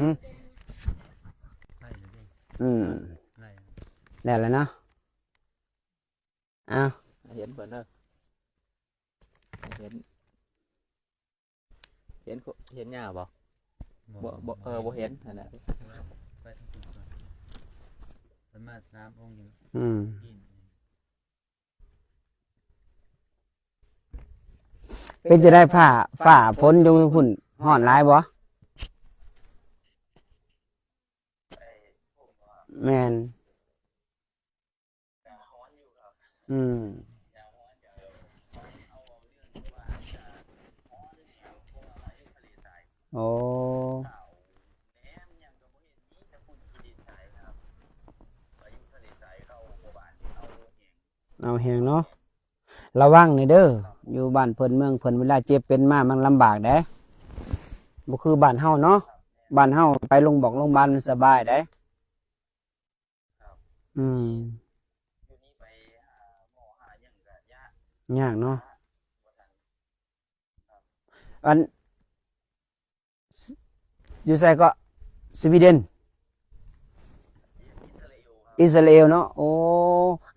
ອືມ ໄລ່ເລີຍເດ້ ອືມ ໄລ່ ແລ້ວລະເນາະ. ອ້າວ ເຫັນເພິ່ນເດີ ເຫັນ ເຫັນ ເຫັນຍ່າບໍ່? ບໍ່ ບໍ່ ບໍ່ ເອີ ບໍ່ເຫັນຫັ້ນນະ ໄປທາງພຸ້ນກ່ອນ ເພິ່ນມາສາມອົງຢູ່ ອືມ ເປັນຈັ່ງໃດຟ້າ ຟ້າຝົນຢູ່ພຸ້ນ ຮ້ອນຫຼາຍບໍ່? ແມ່ນ ອືມ ໂອ້ ເອົາແຮງເນາະ ລະວັງແດ່ເດີ ຢູ່ບ້ານເພິ່ນເມືອງເພິ່ນ ເວລາເຈັບເປັນມາມັນລຳບາກເດ້ ບໍ່ຄືບ້ານເຮົາເນາະ ບ້ານເຮົາໄປໂຮງບອກໂຮງບານມັນສະບາຍເດ້. ອືມ ຢູ່ນີ້ໄປຫາໝໍຫາຫຍັງກະຍາກ ຍາກເນາະ ອັນ ຢູ່ໃສເກາະ? ສະວີເດັນ ອິດສະຣາເອວ ເນາະ ໂອ້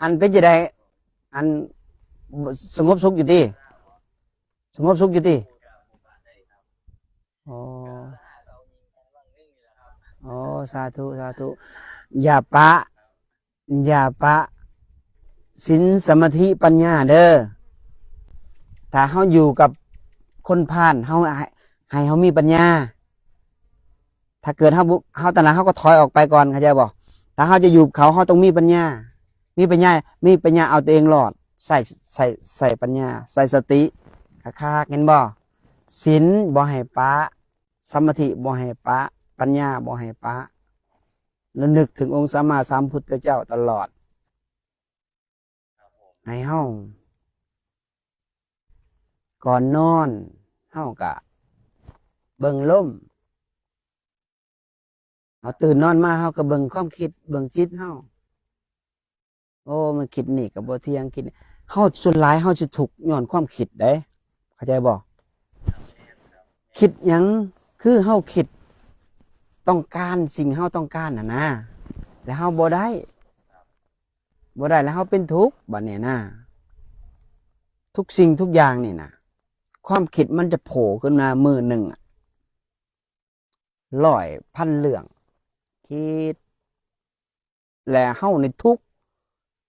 ອັນເປັນຈັ່ງໃດ ອັນ ສະຫງົບສຸກຢູ່ຕິ? ສະຫງົບສຸກຢູ່ຕິ? ອໍ ໂອ້ ສາທຸ ສາທຸ ຢ່າປະ ຢ່າປະສິນ ສະມາທິ ປັນຍາເດີ ຖ້າເຮົາຢູ່ກັບຄົນພານ ເຮົາ ໃຫ້ ໃຫ້ເຮົາມີປັນຍາ ຖ້າເກີດເຮົາບໍ່ ເຮົາຕະໜັກ ເຮົາກໍຖອຍອອກໄປກ່ອນ ເຂົ້າໃຈບໍ່? ຖ້າເຮົາຈະຢູ່ກັບເຂົາ ເຮົາຕ້ອງມີປັນຍາ ມີປັນຍາ ມີປັນຍາເອົາຕົວເອງລອດ ໃຊ້ ໃຊ້ ໃຊ້ປັນຍາ ໃຊ້ສະຕິຄັກໆ ເຫັນບໍ່? ສິນບໍ່ໃຫ້ປະ ສະມາທິບໍ່ໃຫ້ປະ ປັນຍາບໍ່ໃຫ້ປະ ລະນຶກເຖິງອົງສຳມາສຳພຸດທະເຈົ້າຕະຫຼອດ ໃຫ້ເຮົາ ກ່ອນນອນເຮົາກະເບິ່ງລົມ ເຮົາຕື່ນນອນມາເຮົາກະເບິ່ງຄວາມຄິດ ເບິ່ງຈິດເຮົາ ໂອ້ ມັນຄິດນີ້ກະບໍ່ທ່ຽງ ຄິດນີ້ ເຮົາ ສ່ວນຫຼາຍເຮົາຊິທຸກຍ້ອນຄວາມຄິດເດ້ ເຂົ້າໃຈບໍ່? ຄິດຫຍັງ? ຄືເຮົາຄິດ ຕ້ອງການສິ່ງເຮົາຕ້ອງການຫັ້ນນາ ແລ້ວເຮົາບໍ່ໄດ້ ບໍ່ໄດ້ແລ້ວເຮົາເປັນທຸກ ບາດນີ້ນະ ທຸກສິ່ງທຸກຢ່າງນີ້ນະ ຄວາມຄິດມັນຈະໂຜຂຶ້ນມາມື້ໜຶ່ງ ຮ້ອຍພັນເລື່ອງ ຄິດ ແລະເຮົານີ້ທຸກ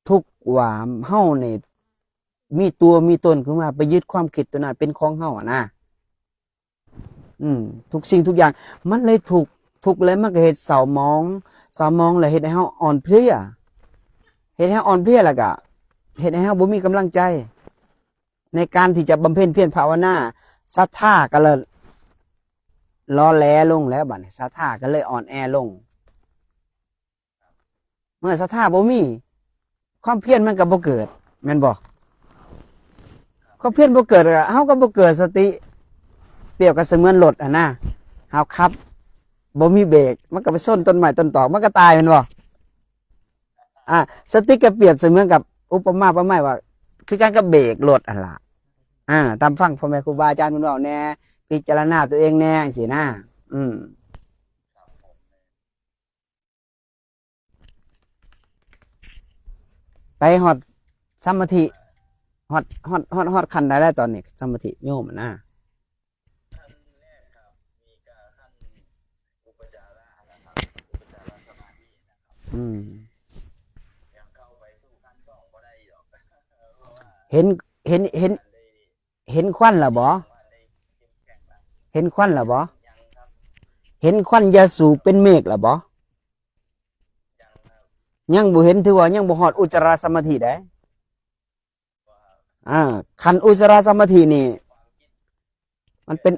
ທຸກວ່າເຮົານີ້ມີຕົວມີຕົນຂຶ້ນມາ ໄປຍຶດຄວາມຄິດຕົວນັ້ນເປັນຂອງເຮົາຫັ້ນນະ ອືມ ທຸກສິ່ງທຸກຢ່າງມັນເລີຍທຸກ ທຸກແລ້ວມັນກໍເຮັດເສົ້າໝອງ ເສົ້າໝອງແລ້ວເຮັດໃຫ້ເຮົາອ່ອນເພຍ ເຮັດໃຫ້ເຮົາອ່ອນເພຍ ແລ້ວກໍເຮັດໃຫ້ເຮົາບໍ່ມີກຳລັງໃຈ ໃນການທີ່ຈະບຳເພັນພຽນພາວະນາ ສັດທາກໍເລີຍລໍແຫຼລົງແລ້ວ ບາດນີ້ສັດທາກໍເລີຍອ່ອນແອລົງ ເມື່ອສັດທາບໍ່ມີ ຄວາມພຽນມັນກໍບໍ່ເກີດ ແມ່ນບໍ່? ຄວາມພຽນບໍ່ເກີດ ເຮົາກໍບໍ່ເກີດສະຕິ ປຽບກັບສະເໝືອນລົດຫັ້ນນະ ເຮົາຂັບບໍ່ມີເບຣກ ມັນກໍໄປຊົນຕົ້ນໄມ້ຕົ້ນຕອກ ມັນກໍຕາຍ ແມ່ນບໍ່? ອາ ສະຕິກໍປຽບສະເໝືອນກັບ ອຸປະມາປະໄມວ່າ ຄືກັນກັບເບຣກລົດຫັ້ນລະ ອາ ຕາມຟັງພໍ່ແມ່ຄູບາອາຈານເພິ່ນເວົ້າແດ່ ພິຈາລະນາຕົວເອງແດ່ ຈັ່ງຊີ້ນະ ອືມ ໄປຮອດສະມາທິ ຮອດ ຮອດ ຮອດ ຮອດຂັ້ນໃດແລ້ວຕອນນີ້ ສະມາທິໂຍມນະ? ອືມ ເຫັນ ເຫັນ ເຫັນ ເຫັນຄວັນແລ້ວບໍ່? ເຫັນຄວັນແລ້ວບໍ່? ເຫັນຄວັນຢາສູບເປັນເມກແລ້ວບໍ່? ຍັງບໍ່ເຫັນ ຖືວ່າຍັງບໍ່ຮອດອຸດຈາລະສະມາທິໃດ໋. ອາ ຂັ້ນອຸດຈາລະສະມາທິນີ້ ມັນເປັນ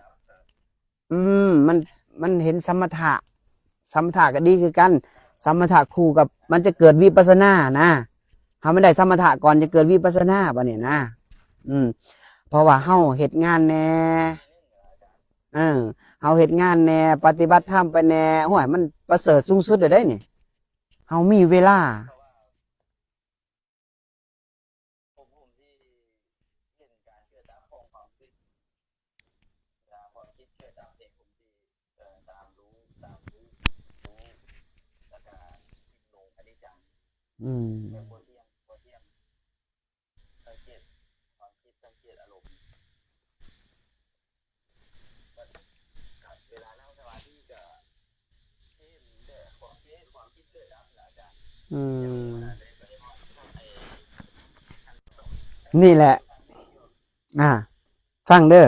ອືມ ມັນ ມັນເຫັນສະມະຖະ ສະມະຖະກໍດີຄືກັນ ສະມະຖະຄູ່ກັບ ມັນຈະເກີດວິປັດສະນານະ ເຮົາແມ່ນໄດ້ສະມະຖະກ່ອນຈະເກີດວິປັດສະນາ ບາດນີ້ນະ ອືມ ເພາະວ່າເຮົາເຮັດງານແດ່ ເອີ ເຮົາເຮັດງານແດ່ ປະຕິບັດທຳໄປແດ່ ໂອ້ຍ ມັນປະເສີດສູງສຸດແລ້ວເດ້ນີ້ ເຮົາມີເວລາ ຜົມ ຜົມຊິເຫັນການເກີດດັບຂອງຄວາມຄິດ ເວລາຄວາມຄິດເກີດດັບເອງ ຜົມຊິ ເອີ ຕາມຮູ້ ຕາມຮູ້ ອືມ ແບບບໍ່ທ່ຽງ ບໍ່ທ່ຽງ ສັງເກດຄວາມຄິດ ສັງເກດອາລົມ ເວລານັ່ງສະມາທິກໍເຫັນແຕ່ຄວາມຄິດ ຄວາມຄິດເກີດດັບນະອາຈານ. ອືມ ນີ້ແຫຼະ ອ່າ ຟັງເດີ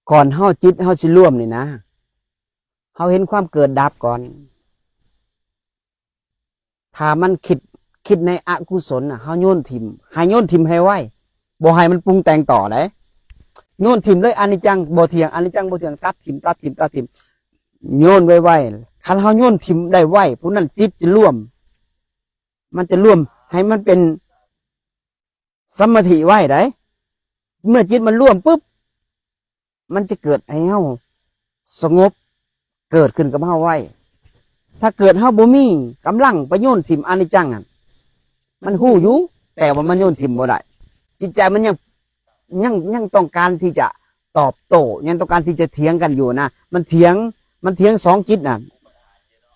ກ່ອນເຮົາ ຈິດເຮົາຊິລວມນີ້ນະ ເຮົາເຫັນຄວາມເກີດດັບກ່ອນ. ຖ້າມັນຄິດ ຄິດໃນອະກຸສົນນະ ເຮົາໂຍນຖິ້ມ ໃຫ້ໂຍນຖິ້ມໃຫ້ໄວ ບໍ່ໃຫ້ມັນປຸງແຕ່ງຕໍ່ໃດ໋. ໂຍນຖິ້ມເລີຍ ອະນິດຈັງບໍ່ທ່ຽງ ອະນິດຈັງບໍ່ທ່ຽງ ຕັດຖິ້ມ ຕັດຖິ້ມ ຕັດຖິ້ມ ໂຍນໄວໆ. ຄັນເຮົາໂຍນຖິ້ມໄດ້ໄວ ຜູ້ນັ້ນຈິດຈະລວມ ມັນຈະລວມໃຫ້ມັນເປັນ ສະມາທິໄວໃດ໋. ເມື່ອຈິດມັນລວມປຶບ ມັນຈະເກີດໃຫ້ເຮົາສະຫງົບ ເກີດຂຶ້ນກັບເຮົາໄວ. ຖ້າເກີດເຮົາບໍ່ມີກຳລັງໄປໂຍນຖິ້ມອະນິດຈັງຫັ້ນ ມັນຮູ້ຢູ່ ແຕ່ວ່າມັນໂຍນຖິ້ມບໍ່ໄດ້. ຈິດໃຈມັນຍັງ ຍັງ ຍັງຕ້ອງການທີ່ຈະຕອບໂຕ້ ຍັງຕ້ອງການທີ່ຈະຖຽງກັນຢູ່ນະ. ມັນຖຽງ ມັນຖຽງສອງຈິດນັ້ນ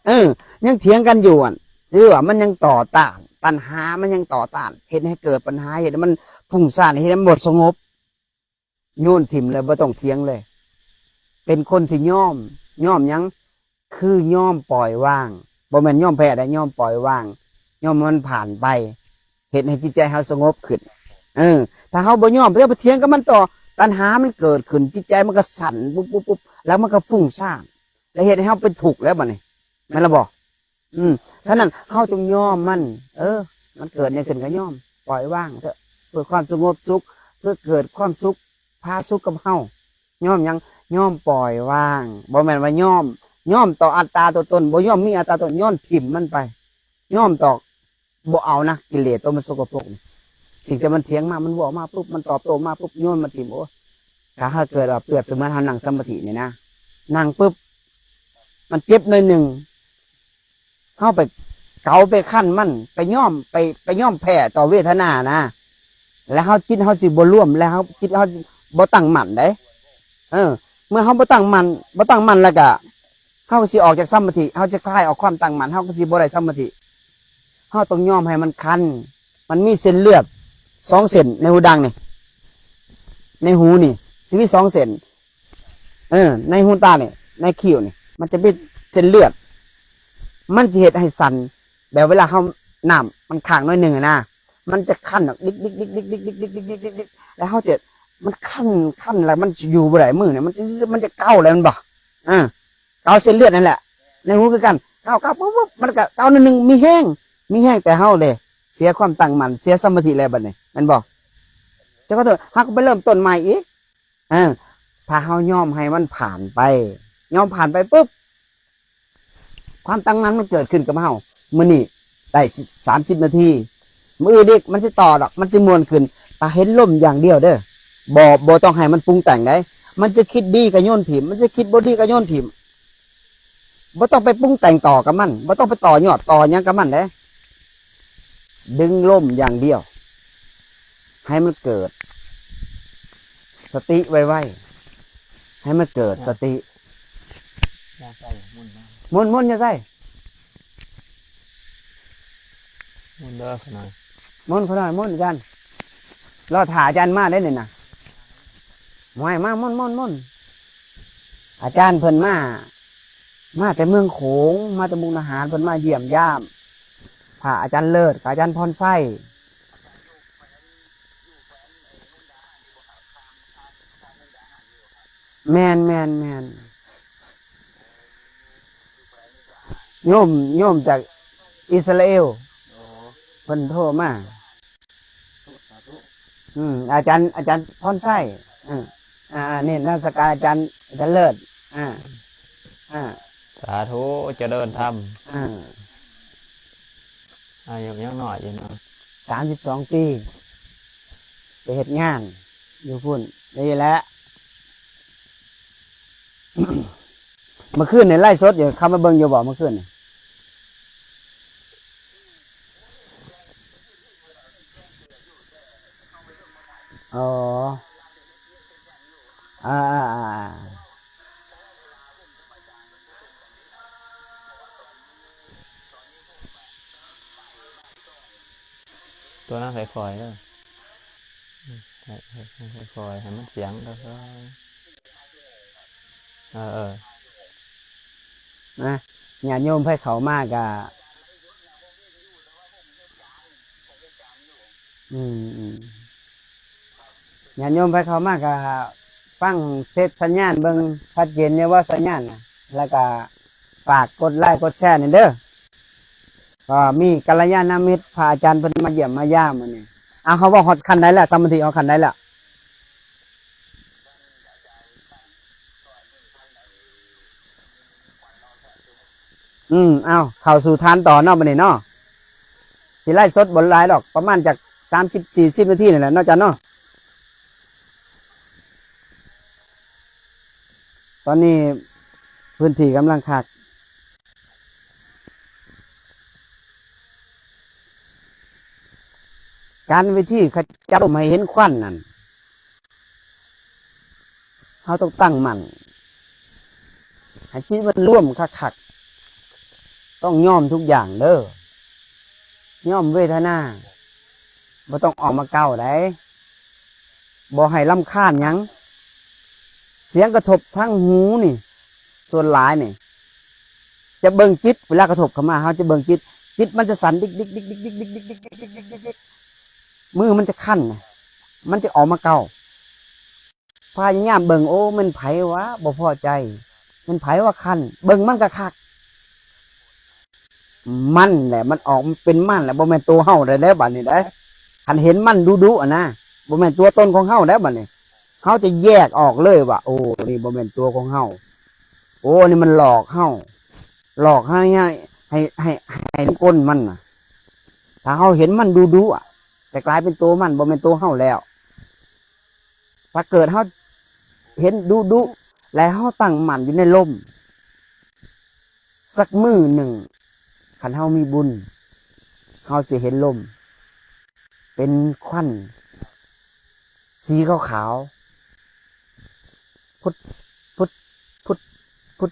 ເອີ ຍັງຖຽງກັນຢູ່ຫັ້ນ ຄືວ່າມັນຍັງຕໍ່ຕ້ານ ຕັນຫາມັນຍັງຕໍ່ຕ້ານ ເຮັດໃຫ້ເກີດປັນຫາ ເຮັດໃຫ້ມັນຟຸ້ງສ້ານ ເຮັດໃຫ້ມັນບໍ່ສະຫງົບ. ໂຍນຖິ້ມເລີຍ ບໍ່ຕ້ອງຖຽງເລີຍ ເປັນຄົນທີ່ຍອມ ຍອມຫຍັງ? ຄືຍອມປ່ອຍວາງ ບໍ່ແມ່ນຍອມແພ້ໃດ໋ ຍອມປ່ອຍວາງ ຍອມໃຫ້ມັນຜ່ານໄປ ເຮັດໃຫ້ຈິດໃຈເຮົາສະຫງົບຂຶ້ນ. ເອີ ຖ້າເຮົາບໍ່ຍອມ ໄປຖຽງກັບມັນຕໍ່ ຕັນຫາມັນເກີດຂຶ້ນ ຈິດໃຈມັນກໍສັ່ນ ປຸບໆໆ ແລ້ວມັນກໍຟຸ້ງສ້ານ ແລ້ວເຮັດໃຫ້ເຮົາເປັນທຸກແລ້ວບັດນີ້ ແມ່ນລະບໍ່? ອືມ ເທົ່ານັ້ນເຮົາຈົ່ງຍອມມັນ ເອີ ມັນເກີດຫຍັງຂຶ້ນກໍຍອມ ປ່ອຍວາງເຖາະ ເພື່ອຄວາມສະຫງົບສຸກ ເພື່ອເກີດຄວາມສຸກ ພາສຸກກັບເຮົາ. ຍອມຫຍັງ? ຍອມປ່ອຍວາງ ບໍ່ແມ່ນວ່າຍອມ ຍອມຕໍ່ອັດຕາຕົວຕົນ ບໍ່ຍອມມີອັດຕາຕົວຕົນ ໂຍນຖິ້ມມັນໄປ ຍອມຕໍ່ ບໍ່ເອົານະ ກິເລດໂຕມັນສົກກະປົກນີ້ ສິ່ງທີ່ມັນຖຽງມາ ມັນເວົ້າມາປຸບ ມັນຕອບໂຕ້ມາປຸບ ໂຍນມັນຖິ້ມ. ໂອ້ ຖ້າເຮົາເກີດວ່າປຽບສະເໝືອນເຮົານັ່ງສະມາທິນີ້ນະ ນັ່ງປຶບ ມັນເຈັບໜ້ອຍໜຶ່ງ ເຮົາໄປເກົາໄປຄັນມັນ ໄປຍອມ ໄປ ໄປຍອມແພ້ຕໍ່ເວທະນານະ ແລ້ວເຮົາ ຈິດເຮົາຊິບໍ່ລວມ ແລ້ວເຮົາ ຈິດເຮົາຊິບໍ່ຕັ້ງໝັ້ນເດ້. ເອີ ເມື່ອເຮົາບໍ່ຕັ້ງໝັ້ນ ບໍ່ຕັ້ງໝັ້ນແລ້ວກະ ເຮົາກໍຊິອອກຈາກສະມາທິ ເຮົາຈະຄາຍອອກຄວາມຕັ້ງໝັ້ນ ເຮົາກໍຊິບໍ່ໄດ້ສະມາທິ. ເຮົາຕ້ອງຍອມໃຫ້ມັນຄັນ ມັນມີເສັ້ນເລືອດສອງເສັ້ນໃນຫູດັງນີ້ ໃນຫູນີ້ຊິມີສອງເສັ້ນ ເອີ ໃນຫູຕານີ້ ໃນຄິ້ວນີ້ ມັນຈະມີເສັ້ນເລືອດ ມັນຈະເຮັດໃຫ້ສັ່ນ ແບບເວລາເຮົາ ນ້ຳມັນຄ້າງໜ້ອຍໜຶ່ງຫັ້ນນະ ມັນຈະຄັນອອກດິກໆໆໆໆ ແລ້ວເຮົາຈະ ມັນຄັນ ຄັນແລ້ວມັນຊິຢູ່ບໍ່ໄດ້ ມືນີ້ມັນຈະ ມັນຈະເກົາແລ້ວແມ່ນບໍ່? ເອີ ເກົາເສັ້ນເລືອດນັ້ນແຫຼະ ໃນຫູຄືກັນ ເກົາໆ ປຸບໆ ມັນກໍເກົາໜ້ອຍໜຶ່ງ ມີແຮງ ມີແຮງ ແຕ່ເຮົາເດ້ ເສຍຄວາມຕັ້ງໝັ້ນ ເສຍສະມາທິແລ້ວບັດນີ້ ແມ່ນບໍ່? ເຈົ້າຂອໂທດ ເຮົາກໍໄປເລີ່ມຕົ້ນໃໝ່ອີກ. ເອີ ຖ້າເຮົາຍອມໃຫ້ມັນຜ່ານໄປ ຍອມຜ່ານໄປປຶບ ຄວາມຕັ້ງໝັ້ນມັນເກີດຂຶ້ນກັບເຮົາ ມື້ນີ້ໄດ້ສາມສິບນາທີ ມື້ອື່ນອີກມັນຈະຕໍ່ດອກ ມັນຈະມ່ວນຂຶ້ນ. ຖ້າເຫັນລົມຢ່າງດຽວເດີ ບໍ່ ບໍ່ຕ້ອງໃຫ້ມັນປຸງແຕ່ງໃດ໋ ມັນຈະຄິດດີກໍໂຍນຖິ້ມ ມັນຈະຄິດບໍ່ດີກໍໂຍນຖິ້ມ ບໍ່ຕ້ອງໄປປຸງແຕ່ງຕໍ່ກັບມັນ ບໍ່ຕ້ອງໄປຕໍ່ຍອດຕໍ່ຫຍັງກັບມັນເດ້ ດຶງລົມຢ່າງດຽວ ໃຫ້ມັນເກີດສະຕິໄວໆ ໃຫ້ມັນເກີດສະຕິ. ຢ່າໃສ່ໝຸ່ນນະ ໝຸ່ນ ໝຸ່ນ ຢ່າໃສ່ ໝຸ່ນເດີຂະນ້ອຍ ໝຸ່ນຂະນ້ອຍ ໝຸ່ນອາຈານ ລໍຖ້າອາຈານມາໄດ້ນີ້ນະ ຫ້ວຍ ມາ ໝຸ່ນ ໝຸ່ນ ໝຸ່ນ ອາຈານເພິ່ນມາ ມາແຕ່ເມືອງໂຂງ ມາແຕ່ມຸກດາຫານ ເພິ່ນມາຢ້ຽມຢາມ ພະອາຈານເລີດກັບອາຈານພອນໄຊ. ແມ່ນໆໆ ໂຍມ ໂຍມຈາກອິດສະຣາເອວ ເພິ່ນໂທມາ. ອືມ ອາຈານ ອາຈານພອນໄຊ ອືມ ອ່າ ນີ້ນະມັດສະການອາຈານ ອາຈານເລີດ ອ່າ ອ່າ ສາທຸ ຈະເລີນທຳ ອ່າ ອາຍຸຍັງນ້ອຍຢູ່ເນາະ ສາມສິບສອງປີ ໄປເຮັດງານຢູ່ພຸ້ນ ນີ້ແຫຼະ. ເມື່ອຄືນນີ້ໄລຟ໌ສົດຢູ່ ເຂົ້າມາເບິ່ງຢູ່ບໍ່ເມື່ອຄືນນີ້? ອໍ ອ່າໆໆ. ຕົວນັ້ນຄ່ອຍໆເດີ ອືມ ໃຫ້ ໃຫ້ ໃຫ້ຄ່ອຍໆ ໃຫ້ມັນສຽງຄ່ອຍໆ ເອີ ເອີ ນະ ຍາດໂຍມໃຜເຂົ້າມາກະ ອືມ ອືມ ຍາດໂຍມໃຜເຂົ້າມາກະຟັງເທດສັນຍານເບິ່ງ ຊັດເຈນຢູ່ບໍ່ສັນຍານນະ ແລ້ວກະຝາກກົດໄລກົດແຊແດ່ເດີ. ກໍມີກັນລະຍານະມິດ ພະອາຈານເພິ່ນມາຢ້ຽມມາຢາມມື້ນີ້. ເອົາ ເຮົາເວົ້າຮອດຂັ້ນໃດແລ້ວ? ສະມາທິເຮົາຂັ້ນໃດແລ້ວ? ອືມ ເອົາ ເຂົ້າສູ່ຖານຕໍ່ເນາະ ບັດນີ້ເນາະ. ຊິໄລຟ໌ສົດບໍ່ຫຼາຍດອກ ປະມານຈັກສາມສິບສີ່ສິບນາທີນີ້ແຫຼະເນາະ ອາຈານເນາະ. ຕອນນີ້ພື້ນທີ່ກຳລັງຄັກ. ການວິທີຂະຈັບລົມໃຫ້ເຫັນຄວັນນັ້ນ ເຮົາຕ້ອງຕັ້ງໝັ້ນ ໃຫ້ຈິດມັນລວມຄັກໆ. ຕ້ອງຍອມທຸກຢ່າງເດີ ຍອມເວທະນາ ບໍ່ຕ້ອງອອກມາເກົ້າໃດ. ບໍ່ໃຫ້ລຳຄານຫຍັງ. ສຽງກະທົບທາງຫູນີ້ ສ່ວນຫຼາຍນີ້ ຈະເບິ່ງຈິດ ເວລາກະທົບເຂົ້າມາ ເຮົາຈະເບິ່ງຈິດ ຈິດມັນຈະສັ່ນດິກໆ ດິກໆ ດິກໆ ມືມັນຈະຄັນ ມັນຈະອອກມາເກົ້າ. ພະຍາຍາມເບິ່ງ ໂອ້ ແມ່ນໃຜວະ ບໍ່ພໍໃຈ ແມ່ນໃຜວະຄັນ ເບິ່ງມັນກະຄັກ. ມັນແຫຼະ ມັນອອກເປັນມັນແຫຼະ ບໍ່ແມ່ນໂຕເຮົາໄດ້ແລ້ວບາດນີ້ໄດ໋. ຄັນເຫັນມັນດຸໆຫັ້ນນະ ບໍ່ແມ່ນຕົວຕົນຂອງເຮົາແລ້ວບາດນີ້ ເຮົາຈະແຍກອອກເລີຍວ່າ ໂອ້ ນີ້ບໍ່ແມ່ນຕົວຂອງເຮົາ ໂອ້ ອັນນີ້ມັນຫຼອກເຮົາ ຫຼອກໃຫ້ ໃຫ້ ໃຫ້ ໃຫ້ ໃຫ້ກົນມັນນະ. ຖ້າເຮົາເຫັນມັນດຸໆ ຈະກາຍເປັນໂຕມັນ ບໍ່ແມ່ນໂຕເຮົາແລ້ວ. ຖ້າເກີດເຮົາເຫັນດຸໆ ແລະ ເຮົາຕັ້ງໝັ້ນຢູ່ໃນລົມ ສັກມື້ໜຶ່ງ ຄັນເຮົາມີບຸນ ເຮົາຈະເຫັນລົມເປັນຄວັນສີຂາວໆ ພຸດ ພຸດ ພຸດ ພຸດ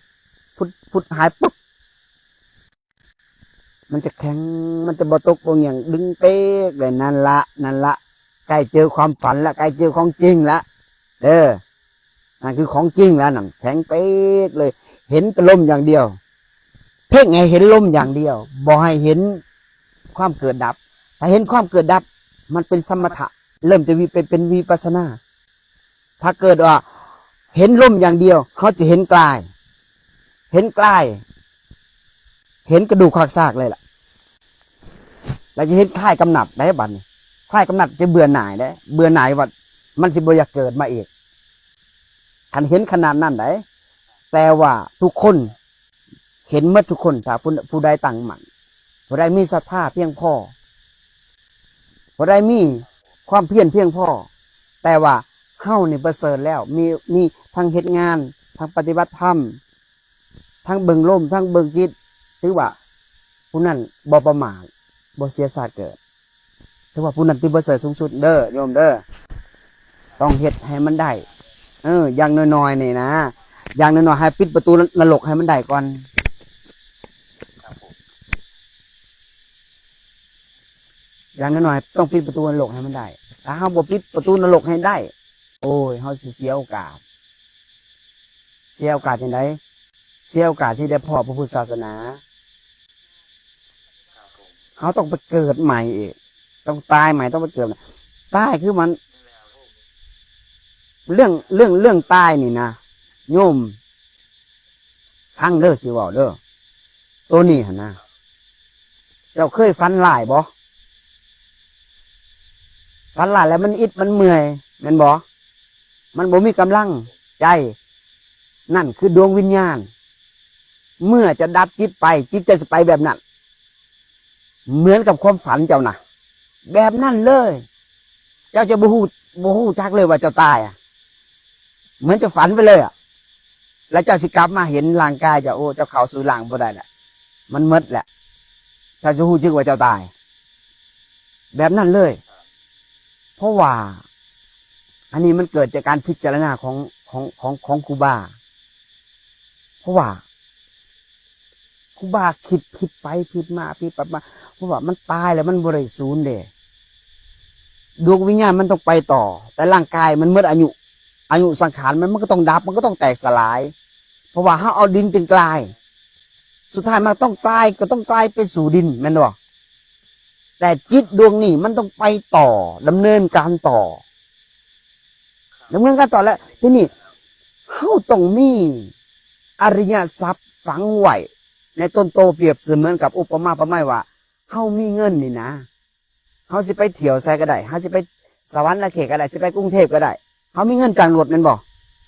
ພຸດ ພຸດ ຫາຍປຶບ. ມັນຈະແຂງ ມັນຈະບໍ່ຕົກບໍ່ຫຍັງ ດຶງເປກເລີຍ. ນັ້ນລະ ນັ້ນລະ ໃກ້ເຈີຄວາມຝັນລະ ໃກ້ເຈີຂອງຈິງລະ ເອີ ນັ້ນຄືຂອງຈິງລະ ນັ້ນແຂງເປກເລີຍ ເຫັນແຕ່ລົມຢ່າງດຽວ. ເພງໃຫ້ເຫັນລົມຢ່າງດຽວ ບໍ່ໃຫ້ເຫັນຄວາມເກີດດັບ. ຖ້າເຫັນຄວາມເກີດດັບ ມັນເປັນສະມະຖະ ເລີ່ມຈະວິ ເປັນ ເປັນວິປັດສະນາ. ຖ້າເກີດວ່າເຫັນລົມຢ່າງດຽວ ເຮົາຈະເຫັນກາຍ ເຫັນກາຍ ເຫັນກະດູກຄາກຊາກເລີຍລະ ແລ້ວຈະເຫັນຄາຍກຳໜັດໄດ໋. ບາດນີ້ຄາຍກຳໜັດຈະເບື່ອໜ່າຍໄດ໋ ເບື່ອໜ່າຍວ່າມັນຊິບໍ່ຢາກເກີດມາອີກ ຄັນເຫັນຂະໜາດນັ້ນໄດ໋. ແຕ່ວ່າທຸກຄົນ ເຫັນໝົດທຸກຄົນ ຖ້າຜູ້ ຜູ້ໃດຕັ້ງໝັ້ນ ຜູ້ໃດມີສັດທາພຽງພໍ ຜູ້ໃດມີຄວາມພຽນພຽງພໍ. ແຕ່ວ່າເຮົານີ້ປະເສີດແລ້ວ ມີ ມີທັງເຮັດງານ ທັງປະຕິບັດທຳ ທັງເບິ່ງລົມ ທັງເບິ່ງຈິດ ຖືວ່າຜູ້ນັ້ນບໍ່ປະໝາດ ບໍ່ເສຍຊາດເກີດ. ຖືວ່າຜູ້ນັ້ນຖືປະເສີດສູງສຸດເດີໂຍມເດີ ຕ້ອງເຮັດໃຫ້ມັນໄດ້. ເອີ ຢ່າງໜ້ອຍໆນີ້ນະ ຢ່າງໜ້ອຍໆໃຫ້ປິດປະຕູນະລົກໃຫ້ມັນໄດ້ກ່ອນ. ຢ່າງໜ້ອຍໆຕ້ອງປິດປະຕູນະລົກໃຫ້ມັນໄດ້. ຖ້າເຮົາບໍ່ປິດປະຕູນະລົກໃຫ້ໄດ້ ໂອ້ຍ ເຮົາຊິເສຍໂອກາດ. ເສຍໂອກາດຈັ່ງໃດ? ເສຍໂອກາດທີ່ໄດ້ພໍ້ພະພຸດທະສາສະໜາ. ເຮົາຕ້ອງໄປເກີດໃໝ່ອີກ ຕ້ອງຕາຍໃໝ່ ຕ້ອງໄປເກີດໃໝ່. ຕາຍຄືມັນ ເລື່ອງ ເລື່ອງ ເລື່ອງຕາຍນີ້ນະ ໂຍມ ຟັງເດີ ຊິເວົ້າເດີ ໂຕນີ້ຫັ້ນນະ ເຈົ້າເຄີຍຝັນຮ້າຍບໍ່? ຝັນຮ້າຍແລ້ວມັນອິດມັນເມື່ອຍແມ່ນບໍ່? ມັນບໍ່ມີກຳລັງໃຈ ນັ້ນຄືດວງວິນຍານ ເມື່ອຈະດັບຈິດໄປ ຈິດເຈົ້າຊິໄປແບບນັ້ນ ເໝືອນກັບຄວາມຝັນເຈົ້ານະ ແບບນັ້ນເລີຍ. ເຈົ້າຈະບໍ່ຮູ້ ບໍ່ຮູ້ຈັກເລີຍວ່າເຈົ້າຕາຍອະ ເໝືອນເຈົ້າຝັນໄປເລີຍອະ ແລ້ວເຈົ້າຊິກັບມາເຫັນຮ່າງກາຍເຈົ້າ ໂອ້ ເຈົ້າເຂົ້າສູ່ຮ່າງບໍ່ໄດ້ລະ ມັນໝົດແຫຼະ ເຈົ້າຈະຮູ້ສຶກວ່າເຈົ້າຕາຍ ແບບນັ້ນເລີຍ. ເພາະວ່າອັນນີ້ມັນເກີດຈາກການພິຈາລະນາຂອງ ຂອງ ຂອງ ຂອງຄູບາ ເພາະວ່າຄູບາຄິດຜິດໄປຜິດມາ ຜິດໄປມາ ເພາະວ່າມັນຕາຍແລ້ວມັນບໍ່ໄດ້ສູນເດ້ ดวงวิญญาณมันต้องไปต่อ แต่ร่างกายมันหมดอายุ อายุสังขารมัน มันก็ต้องดับ มันก็ต้องแตกสลาย เพราะว่าเฮาเอาดินเป็นกลาย สุดท้ายมันต้องกลาย ก็ต้องกลายไปสู่ดิน แม่นบ่? แต่จิตดวงนี้มันต้องไปต่อ ดำเนินการต่อ ดำเนินการต่อ แล้วทีนี้เฮาต้องมีอริยทรัพย์ฝังไว้ในตนโต เปรียบเสมือนกับอุปมาประไมว่า เฮามีเงินนี่นะ เฮาสิไปเที่ยวไสก็ได้ เฮาสิไปสะหวันนะเขตก็ได้ สิไปกรุงเทพก็ได้ เฮามีเงินจ้างรถแม่นบ่?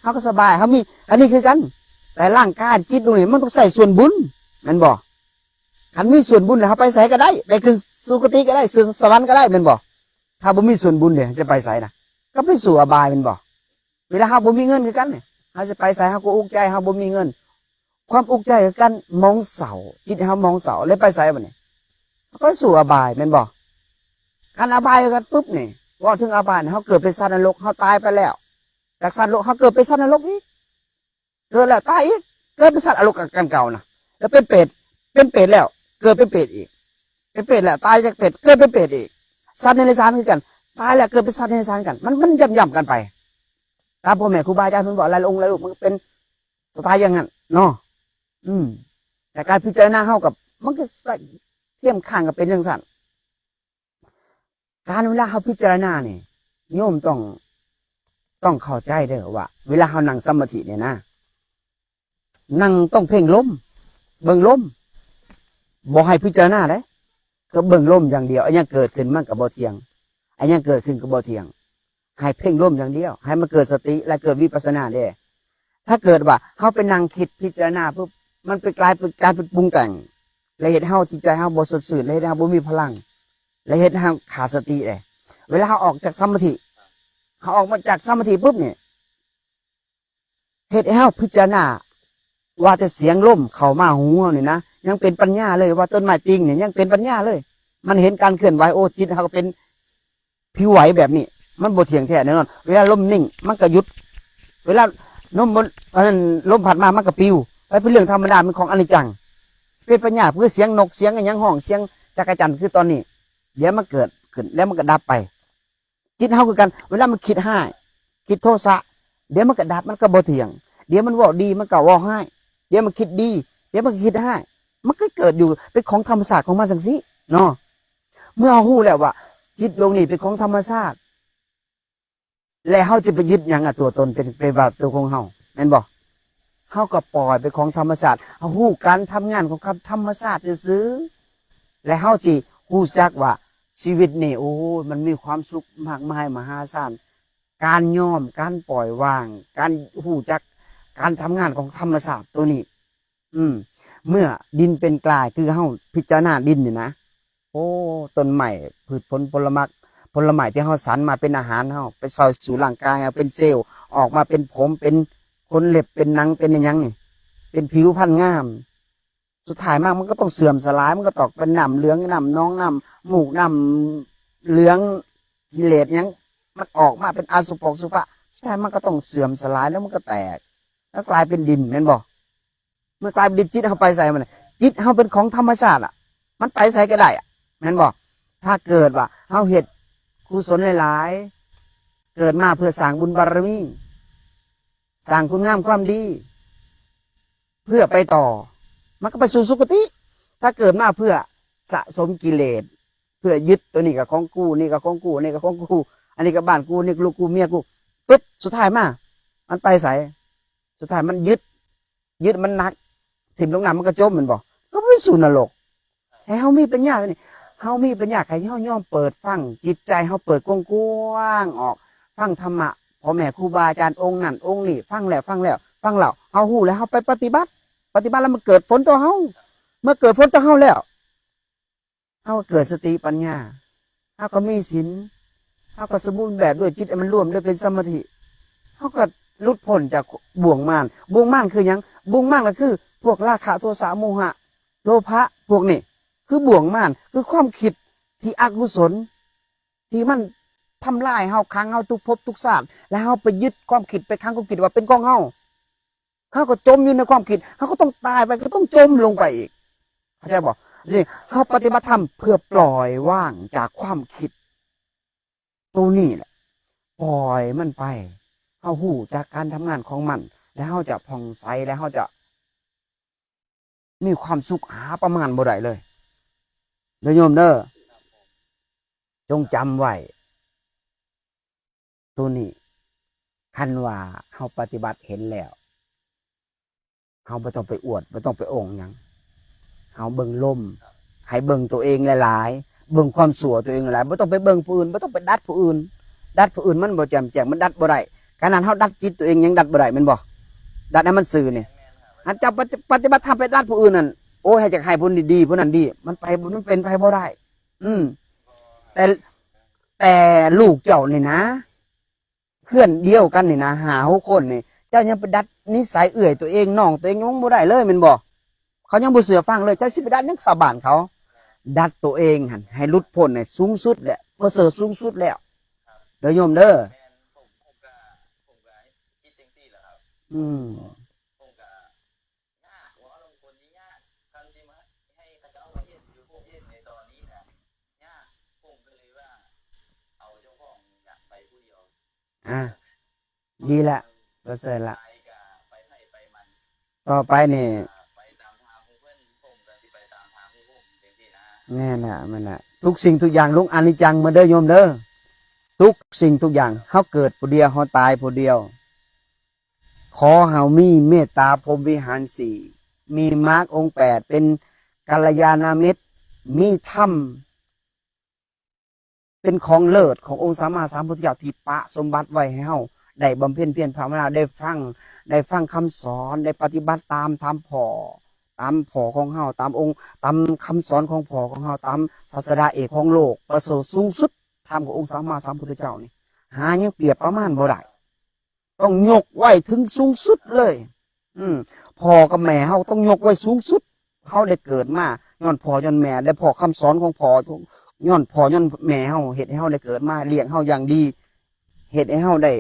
เฮาก็สบาย เฮามี อันนี้คือกัน แต่ร่างกายจิตดวงนี้มันต้องใช้ส่วนบุญแม่นบ่? คันมีส่วนบุญแล้วเฮาไปไสก็ได้ ไปขึ้นสุคติก็ได้ ขึ้นสวรรค์ก็ได้แม่นบ่? ถ้าบ่มีส่วนบุญเด้ จะไปไสนะ? ก็ไปสู่อบายแม่นบ่? เวลาเฮาบ่มีเงินคือกันนี่ เฮาสิไปไสเฮาก็อุกใจ เฮาบ่มีเงิน ความอุกใจคือกัน หมองเศร้า จิตเฮาหมองเศร้า แล้วไปไสบัดนี้? ก็สู่อบายแม่นบ่? คันอบายคือกันปุ๊บนี่ เว้าถึงอบายนี่ เฮาเกิดเป็นสัตว์นรก เฮาตายไปแล้ว จากสัตว์นรกเฮาเกิดเป็นสัตว์นรกอีก เกิดแล้วตายอีก เกิดเป็นสัตว์นรกกันเก่านะ แล้วเป็นเปรต เป็นเปรตแล้ว เกิดเป็นเปรตอีก เป็นเปรตแล้ว ตายจากเปรต เกิดเป็นเปรตอีก สัตว์เดรัจฉานคือกัน ตายแล้วเกิดเป็นสัตว์เดรัจฉานกัน มัน มันย่ำๆกันไป ตามพ่อแม่ครูบาอาจารย์เพิ่นบอก หลายองค์หลายรูปมันก็เป็นสไตล์อย่างนั้นเนาะ อืม แต่การพิจารณาเฮากับ มันก็เทียมข้างกับเป็นจั่งซั้น การเวลาเฮาพิจารณานี่ โยมต้อง ต้องเข้าใจเด้อว่า เวลาเฮานั่งสมาธินี่นะ นั่งต้องเพ่งลม เบิ่งลม บ่ให้พิจารณาเด้ ก็เบิ่งลมอย่างเดียว อันหยังเกิดขึ้นมันก็บ่เที่ยง อันหยังเกิดขึ้นก็บ่เที่ยง ให้เพ่งลมอย่างเดียว ให้มันเกิดสติ และเกิดวิปัสสนาเด้ ถ้าเกิดว่าเฮาไปนั่งคิดพิจารณาปุ๊บ มันไปกลายเป็นการเป็นปรุงแต่ง และเฮ็ดให้เฮาจิตใจเฮาบ่สดชื่น และเฮ็ดให้เฮาบ่มีพลัง และเฮ็ดให้เฮาขาดสติเด้ เวลาเฮาออกจากสมาธิ เฮาออกมาจากสมาธิปุ๊บนี่ เฮ็ดให้เฮาพิจารณาว่าแต่เสียงลมเข้ามาหูเฮานี่นะ ยังเป็นปัญญาเลย ว่าต้นไม้ติ่งนี่ยังเป็นปัญญาเลย มันเห็นการเคลื่อนไหว โอ้ จิตเฮาก็เป็นผิวไหวแบบนี้ มันบ่เที่ยงแท้แน่นอน เวลาลมนิ่งมันก็หยุด เวลาลมบ่ อันนั้น ลมพัดมามันก็ปลิวไป เป็นเรื่องธรรมดา มันของอนิจจัง เป็นปัญญา คือเสียงนก เสียงอิหยังฮ้อง เสียงจักจั่น คือตอนนี้ เดี๋ยวมันเกิดขึ้น แล้วมันก็ดับไป จิตเฮาคือกัน เวลามันคิดร้าย คิดโทสะ เดี๋ยวมันก็ดับ มันก็บ่เที่ยง เดี๋ยวมันเว้าดี มันก็เว้าร้าย เดี๋ยวมันคิดดี เดี๋ยวมันก็คิดร้าย มันก็เกิดอยู่ เป็นของธรรมชาติของมันจั่งซี้เนาะ เมื่อเฮารู้แล้วว่า จิตดวงนี้เป็นของธรรมชาติ และเฮาสิไปยึดหยังอะ ตัวตนเป็น เป็นว่าตัวของเฮา แม่นบ่? เฮาก็ปล่อยเป็นของธรรมชาติ เฮารู้การทำงานของธรรมชาติซื่อๆ และเฮาสิรู้จักว่าชีวิตนี่ โอ้ย มันมีความสุขมากมายมหาศาล การยอม การปล่อยวาง การรู้จักการทำงานของธรรมชาติตัวนี้ อืม เมื่อดินเป็นกลาย คือเฮาพิจารณาดินนี่นะ โอ้ ต้นไม้ พืชผลผลหมาก ผลไม้ที่เฮาสรรมาเป็นอาหารเฮา ไปใส่สู่ร่างกายเฮา เป็นเซลล์ ออกมาเป็นผม เป็นขนเล็บ เป็นหนัง เป็นอิหยังนี่ เป็นผิวพรรณงาม สุดท้ายมามันก็ต้องเสื่อมสลาย มันก็ตกเป็นน้ำเหลือง น้ำหนอง น้ำมูก น้ำเหลือง กิเลสหยัง มันออกมาเป็นอสุภะอสุภะ สุดท้ายมันก็ต้องเสื่อมสลาย แล้วมันก็แตก แล้วกลายเป็นดิน แม่นบ่? เมื่อกลายเป็นดิน จิตเฮาไปไสมันน่ะ จิตเฮาเป็นของธรรมชาติอะ มันไปไสก็ได้อะ แม่นบ่? ถ้าเกิดว่าเฮาเฮ็ดกุศลหลายๆ เกิดมาเพื่อสร้างบุญบารมี สร้างคุณงามความดี เพื่อไปต่อ มันก็ไปสู่สุคติ ถ้าเกิดมาเพื่อสะสมกิเลส เพื่อยึดตัวนี้ก็ของกู นี่ก็ของกู นี่ก็ของกู อันนี้ก็บ้านกู นี่ลูกกู เมียกู ปุ๊บ สุดท้ายมา มันไปไส? สุดท้ายมันยึด ยึดมันหนัก ถิ่มลงน้ำมันก็จม แม่นบ่? ก็ไปสู่นรก ให้เฮามีปัญญานี่ เฮามีปัญญา ให้เฮายอมเปิดฟัง จิตใจเฮาเปิดกว้างๆออก ฟังธรรมะ พ่อแม่ครูบาอาจารย์องค์นั้นองค์นี้ ฟังแล้วฟังแล้ว ฟังแล้ว เฮารู้แล้ว เฮาไปปฏิบัติ ปฏิบัติแล้วมันเกิดผลต่อเฮา เมื่อเกิดผลต่อเฮาแล้ว เฮาก็เกิดสติปัญญา เฮาก็มีศีล เฮาก็สมบูรณ์แบบด้วยจิตอันมันรวมด้วยเป็นสมาธิ เฮาก็หลุดพ้นจากบ่วงมาร บ่วงมารคือหยัง? บ่วงมารก็คือพวกราคะ โทสะ โมหะ โลภะ พวกนี้ คือบ่วงมาร คือความคิดที่อกุศล ที่มันทำลายเฮา ขังเฮาทุกภพทุกชาติ แล้วเฮาไปยึดความคิด ไปขังความคิดว่าเป็นของเฮา เฮาก็จมอยู่ในความคิด เฮาก็ต้องตายไป ก็ต้องจมลงไปอีก เข้าใจบ่? นี่เฮาปฏิบัติธรรมเพื่อปล่อยวางจากความคิด ຕົວນີ້ແຫຼະ ປ່ອຍມັນໄປ ເຮົາຮູ້ຈັກການທຳງານຂອງມັນ ແລ້ວເຮົາຈະຜ່ອງໃສ ແລ້ວເຮົາຈະມີຄວາມສຸກ ຫາປະມານບໍ່ໄດ້ເລີຍ ເດີໂຍມເດີ. ຈົ່ງຈຳໄວ້ ໂຕນີ້ ຄັນວ່າເຮົາປະຕິບັດເຫັນແລ້ວ ເຮົາບໍ່ຕ້ອງໄປອວດ ບໍ່ຕ້ອງໄປໂອ້ຫຍັງ ເຮົາເບິ່ງລົມ ໃຫ້ເບິ່ງໂຕເອງຫຼາຍໆ ເບິ່ງຄວາມຊົ່ວໂຕເອງຫຼາຍໆ ບໍ່ຕ້ອງໄປເບິ່ງຜູ້ອື່ນ ບໍ່ຕ້ອງໄປດັດຜູ້ອື່ນ ດັດຜູ້ອື່ນມັນບໍ່ແຈ່ມແຈ້ງ ມັນດັດບໍ່ໄດ້ ຂະໜາດເຮົາດັດຈິດໂຕເອງຍັງດັດບໍ່ໄດ້ແມ່ນບໍ່? ດັດໃຫ້ມັນຊື່ນີ້ ອັນເຈົ້າປະຕິ ປະຕິບັດທຳໄປດັດຜູ້ອື່ນນັ້ນ ໂອ້ຍ ໃຫ້ຈັກໃຫ້ຜູ້ນີ້ດີ ຜູ້ນັ້ນດີ ມັນໄປ ມັນເປັນໄປບໍ່ໄດ້. ອືມ ແຕ່ ແຕ່ລູກເຈົ້ານີ້ນະ ເຮືອນດຽວກັນນີ້ນະ ຫ້າຫົກຄົນນີ້ ເຈົ້າຍັງໄປດັດນິໄສເອື້ອຍຕົວເອງ ນ້ອງຕົວເອງຍັງບໍ່ໄດ້ເລີຍແມ່ນບໍ່? ເຂົາຍັງບໍ່ເຊື່ອຟັງເລີຍ ເຈົ້າຊິໄປດັດຫຍັງຊາວບ້ານເຂົາ? ດັດຕົວເອງຫັ້ນໃຫ້ຫຼຸດພົ້ນໃຫ້ສູງສຸດແຫຼະ ປະເສີດສູງສຸດແລ້ວ ເດີໂຍມເດີ. ອືມ ຍາກ ເວົ້ານຳຄົນນີ້ຍາກ ຄັນຊິມາໃຫ້ເຂົາເຈົ້າມາເຮັດຢູ່ ເຮັດໃນຕອນນີ້ນະ ຍາກ ຜົມກໍເລີຍວ່າ ເອົາເຈົ້າຂອງຢາກໄປຜູ້ດຽວ ອ່າ ດີລະ ປະເສີດລະ ຕໍ່ໄປນີ້ ໄປຕາມທາງຂອງເພິ່ນ ຜົມກໍຊິໄປຕາມທາງຂອງຜົມ ຈັ່ງຊີ້ນະ. ແມ່ນລະ ແມ່ນລະ ທຸກສິ່ງທຸກຢ່າງລົງອະນິດຈັງໝົດເດີໂຍມເດີ ທຸກສິ່ງທຸກຢ່າງ ເຮົາເກີດຜູ້ດຽວ ເຮົາຕາຍຜູ້ດຽວ ຂໍເຮົາມີເມດຕາພົມວິຫານສີ່ ມີມາກອົງແປດ ເປັນກັລຍານະມິດ ມີທຳ ເປັນຂອງເລີດຂອງອົງສຳມາສຳພຸດທະເຈົ້າ ທີ່ປະສົມບັດໄວ້ໃຫ້ເຮົາໄດ້ບຳເພັນພຽນພາວະນາ ໄດ້ຟັງ ໄດ້ຟັງຄຳສອນ ໄດ້ປະຕິບັດຕາມ ຕາມພໍ່ ຕາມພໍ່ຂອງເຮົາ ຕາມອົງ ຕາມຄຳສອນຂອງພໍ່ຂອງເຮົາ ຕາມສາສະດາເອກຂອງໂລກ ປະເສີດສູງສຸດ ທຳຂອງອົງສຳມາສຳພຸດທະເຈົ້ານີ້ ຫາຍັງປຽບປະມານບໍ່ໄດ້. ຕ້ອງຍົກໄວ້ເຖິງສູງສຸດເລີຍ. ອືມ ພໍ່ກັບແມ່ເຮົາຕ້ອງຍົກໄວ້ສູງສຸດ. ເຮົາໄດ້ເກີດມາຍ້ອນພໍ່ຍ້ອນແມ່ ໄດ້ພໍ້ຄຳສອນຂອງພໍ່ ຍ້ອນພໍ່ຍ້ອນແມ່ເຮົາ ເຮັດໃຫ້ເຮົາໄດ້ເກີດມາ ລ້ຽງເຮົາຢ່າງດີ ເຮັດໃຫ້ເຮົາໄດ້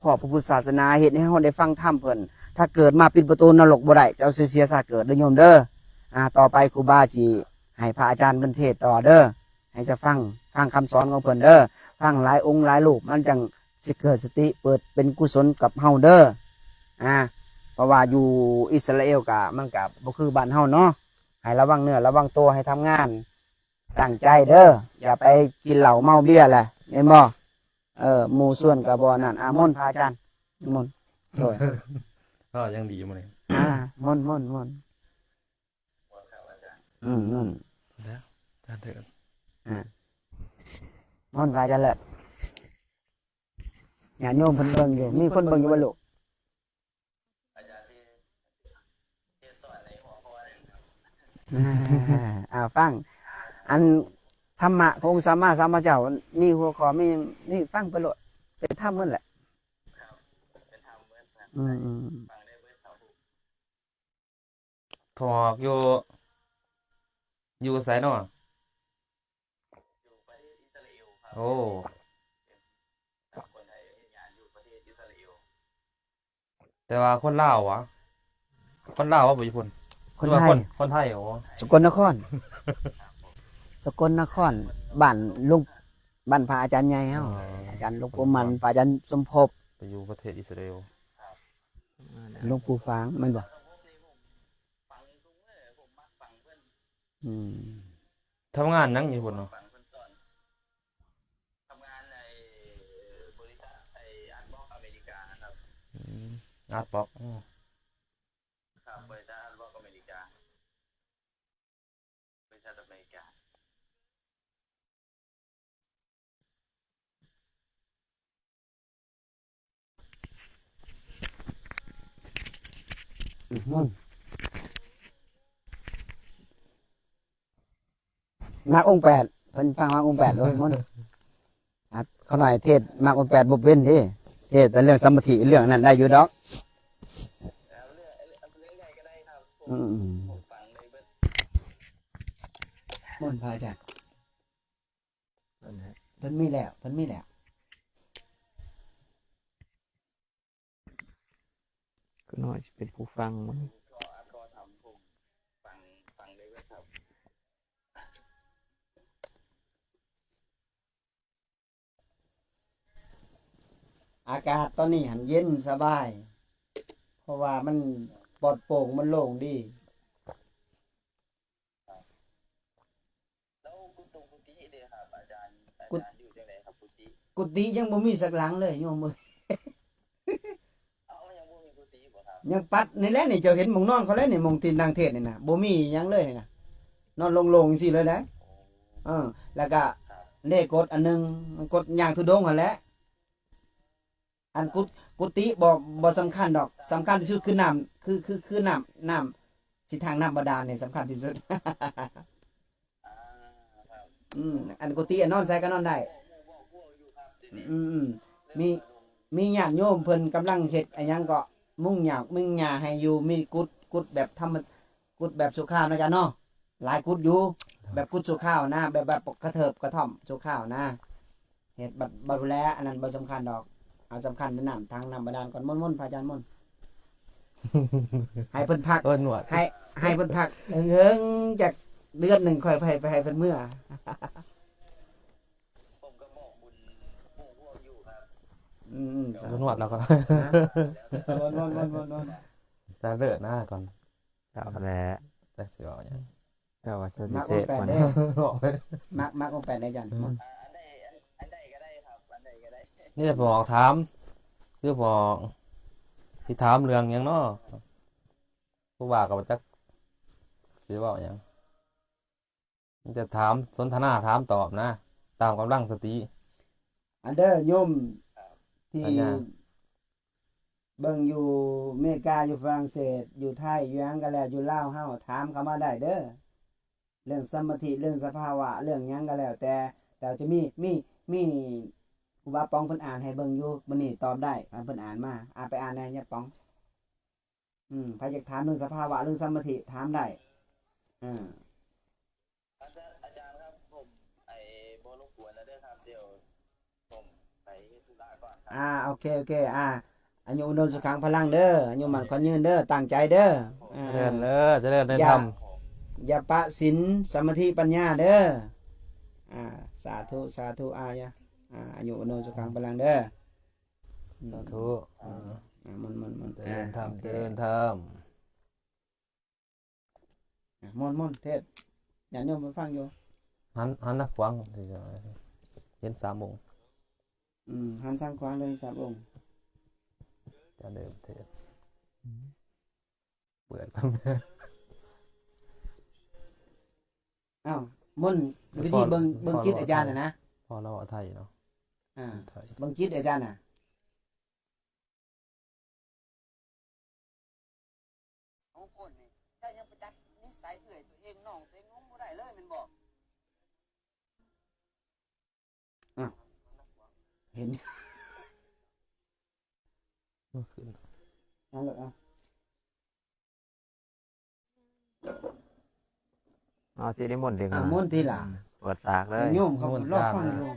ພໍ້ພະພຸດທະສາສະໜາ ເຮັດໃຫ້ເຮົາໄດ້ຟັງທຳເພິ່ນ. ຖ້າເກີດມາປິດປະຕູນະລົກບໍ່ໄດ້ ເຈົ້າຊິເສຍຊາດເກີດເດີໂຍມເດີ. ອ່າ ຕໍ່ໄປຄູບາຊິໃຫ້ພະອາຈານເພິ່ນເທດຕໍ່ເດີ. ໃຫ້ເຈົ້າຟັງ ຟັງຄຳສອນຂອງເພິ່ນເດີ ຟັງຫຼາຍອົງຫຼາຍຮູບ ມັນຈັ່ງຊິເກີດສະຕິ ເປີດເປັນກຸສົນກັບເຮົາເດີ. ອ່າ ເພາະວ່າຢູ່ອິດສະຣາເອວກະ ມັນກະບໍ່ຄືບ້ານເຮົາເນາະ ໃຫ້ລະວັງເນື້ອລະວັງຕົວ ໃຫ້ທຳງານຕັ້ງໃຈເດີ ຢ່າໄປກິນເຫຼົ້າເມົາເບຍແຫຼະ ແມ່ນບໍ່? ເອີ ໝູ່ຊວນກະບໍ່ນັ້ນ. ອາ ມົນພະອາຈານ ມົນ ໂດຍ ເວົ້າຢ່າງດີມື້ນີ້ ອາ ມົນ ມົນ ມົນ. ອືມ ແລ້ວ ທ່ານເທີ ອ່າ ມ່ວນພາຈະເລີດ ຍາດໂຍມເພິ່ນເບິ່ງຢູ່ ມີຄົນເບິ່ງຢູ່ບໍ່ລູກ? ອ່າ ຟັງ ອັນທຳມະຂອງອົງສຳມາສຳພຸດທະເຈົ້າ ມີຫົວຂໍ້ ມີຫຍັງ ນີ້ຟັງໄປໂລດ ເປັນທຳໝົດແຫຼະ. ອືມ ອືມ ອືມ. ຖອກຢູ່ ຢູ່ໃສເນາະ? ຢູ່ປະເທດອິດສະຣາເອວ. ໂອ້ ຄົນໄທເຮັດງານຢູ່ປະເທດອິດສະຣາເອວ. ແຕ່ວ່າຄົນລາວຫວາ? ຄົນລາວຫວາບໍ່ຢູ່ພຸ້ນ? ຄົນໄທ ຄົນ ຄົນໄທ. ໂອ້ ສະກົນນະຄອນ ສະກົນນະຄອນ ບ້ານຫຼວງ ບ້ານພະອາຈານໃຫຍ່ເຮົາ ອໍ ອາຈານຫຼວງປູ່ໝັ້ນ ພະອາຈານສົມພົບ ໄປຢູ່ປະເທດອິດສະຣາເອວ. ຫຼວງປູ່ຝາງແມ່ນບໍ່? ອືມ ທຳງານຫຍັງຢູ່ພຸ້ນເນາະ? ທຳງານໃນບໍລິສັດໄອ້ອາດບລັອກອາເມລິກາຫັ້ນນະ. ອືມ ອາດບລັອກ ອືມ ຄັບ ບໍລິສັດອາດບລັອກອາເມລິກາ. ໝາກອົງແປດ ເພິ່ນຟັງໝາກອົງແປດ ໂອ້ຍ ມົນ ອ່າ ເຂົານ້ອຍເທດໝາກອົງແປດບໍ່ເປັນເດ້ ເທດແຕ່ເລື່ອງສະມາທິ ເລື່ອງນັ້ນໄດ້ຢູ່ດອກ. ອືມ ມົນພະອາຈານ ເພິ່ນມີແລ້ວ ເພິ່ນມີແລ້ວ. ກໍນ້ອຍຊິເປັນຜູ້ຟັງມັນ. ອາກາດຕອນນີ້ຫັ້ນເຢັນສະບາຍ ເພາະວ່າມັນປອດໂປ່ງ ມັນໂລ່ງດີ. ແລ້ວກຸ ຕົງກຸຕິເດຄະອາຈານ? ອາຈານຢູ່ຈັ່ງໃດຄະ ກຸຕິ? ກຸຕິຍັງບໍ່ມີສັກຫຼັງເລີຍໂຍມເອີຍ. ເອົ້າ ຍັງບໍ່ມີກຸຕິບໍ່ຄະ? ຍັງປັດນີ້ແຫຼະ ນີ້ເຈົ້າເຫັນໝ່ອງນອນເຂົາແລ້ວນີ້ ໝ່ອງທີ່ນັ່ງເທດນີ້ນະ ບໍ່ມີຫຍັງເລີຍນີ້ນະ ນອນໂລ່ງໆຈັ່ງຊີ້ເລີຍນະ. ເອີ ແລ້ວກະ ເລກກົດອັນໜຶ່ງ ກົດຍ່າງທຸດົງຫັ້ນແຫຼະ. ອັນກຸ ກຸຕິບໍ່ ບໍ່ສຳຄັນດອກ ສຳຄັນທີ່ສຸດຄືນ້ຳ ຄື ຄື ຄືນ້ຳ ນ້ຳ ຊິຖັງນ້ຳບາດານນີ້ສຳຄັນທີ່ສຸດ. ອືມ ອັນກຸຕິອັນນອນໃສກໍນອນໄດ້. ອືມ ອືມ ມີ ມີຍາດໂຍມເພິ່ນກຳລັງເຮັດອີຫຍັງເກາະ ມຸງຫຍ້າມຸງຫຍ້າໃຫ້ຢູ່ ມີກຸດ ກຸດແບບທຳມະ ກຸດແບບຊົ່ວຄາວເນາະອາຈານເນາະ ຫຼາຍກຸດຢູ່ ແບບກຸດຊົ່ວຄາວນະ ແບບ ແບບກະເທີບກະທ່ອມຊົ່ວຄາວນະ ເຮັດບັດ ບັດພຸ້ນແຫຼະ ອັນນັ້ນບໍ່ສຳຄັນດອກ ເອົາສຳຄັນແຕ່ນ້ຳ ຖັງນ້ຳບາດານກ່ອນ. ມົນໆ ພະອາຈານມົນ ໃຫ້ເພິ່ນພັກ ເອີ ນວດ ໃຫ້ ໃຫ້ເພິ່ນພັກເຫິງໆ ຈັກເດືອນໜຶ່ງ ຄ່ອຍໄປ ໄປໃຫ້ເພິ່ນເມືອ. ອືມ ນວດແລ້ວກໍ ນວດ ນວດ ນວດ ນວດ ນວດ ແຕ່ເລີດນະກ່ອນ. ເຈົ້າແຫຼະ ຈັກຊິເວົ້າຫຍັງ ເຈົ້າວ່າຊົນນິເທດ ມັກອົງແປດເດ້ ມັກ ມັກອົງແປດເດ້ອາຈານ. ອືມ ອັນໃດ ອັນ ອັນໃດກໍໄດ້ຄັບ ອັນໃດກໍໄດ້. ນີ້ຈະບອກຖາມ ຄືບອກ ຊິຖາມເລື່ອງຫຍັງເນາະ ຜູ້ວ່າກໍບໍ່ຈັກຊິເວົ້າຫຍັງ. ມີແຕ່ຖາມ ສົນທະນາ ຖາມຕອບນະ ຕາມກຳລັງສະຕິ. ອັນເດີໂຍມທີ່ເບິ່ງຢູ່ເມກາ ຢູ່ຝຣັ່ງເສດ ຢູ່ໄທ ຢູ່ຫຍັງກໍແລ້ວ ຢູ່ລາວເຮົາ ຖາມເຂົ້າມາໄດ້ເດີ ເລື່ອງສະມາທິ ເລື່ອງສະພາວະ ເລື່ອງຫຍັງກໍແລ້ວແຕ່ ແຕ່ຈະມີ ມີ ມີຄູບາປອງເພິ່ນອ່ານໃຫ້ເບິ່ງຢູ່ ມື້ນີ້ຕອບໄດ້ ຄັນເພິ່ນອ່ານມາ. ອ່າ ໄປອ່ານແດ່ຍາປອງ. ອືມ ໃຜຢາກຖາມເລື່ອງສະພາວະ ເລື່ອງສະມາທິ ຖາມໄດ້. ເອີ ອາຈານ ອາຈານຄັບ ຜົມ ໄອ້ ບໍ່ລົບກວນແລ້ວເດີຄັບ ດຽວຜົມໄປເຮັດທຸລະກ່ອນຄັບ. ອ່າ ໂອເຄ ໂອເຄ ອ່າ ອາຍຸວັນໂນສຸຂັງພະລັງເດີ ອາຍຸໝັ້ນຂວັນຍືນເດີ ຕັ້ງໃຈເດີ. ອ່າ ຈະເລີນເດີ ຈະເລີນໃນທຳ ຢ່າປະສິນ ສະມາທິ ປັນຍາເດີ. ອ່າ ສາທຸ ສາທຸ ອ່າ ອາຍຸວັນໂນສຸຂັງພະລັງເດີ. ສາທຸ ອືມ ອ່າ ມົນໆໆ ຈະເລີນທຳ ອ່າ ໂອເຄ ຈະເລີນທຳ. ອ່າ ມົນໆ ເທດ ຍາດໂຍມເພິ່ນຟັງຢູ່. ຫັນ ຫັນທາງຂວາງ ເຫັນສາມອົງ. ອືມ ຫັນທາງຂວາງເລີຍ ເຫັນສາມອົງ. ຈະເລີ່ມເທດ ອືມ ເປີດ ອ້າວ ມົນ ວິທີເບິ່ງ ເບິ່ງຈິດອາຈານນະ ພໍລາວເວົ້າໄທເນາະ. ອ່າ ເບິ່ງຈິດອາຈານນະ. ຂອງຄົນນີ້ ເຈົ້າຍັງໄປດັດນິໄສເອື້ອຍຕົວເອງ ນ້ອງຕົວເອງລົງບໍ່ໄດ້ເລີຍແມ່ນບໍ່? ອ້າວ ເຫັນ ເອົາໂລດ ເອົາ. ເອົາ ຊິນິມົນດີກວ່າ ອ່າ ມົນທີລະ ເປີດສາກເລີຍ ໂຍມເຂົາກໍລໍຟັງຢູ່.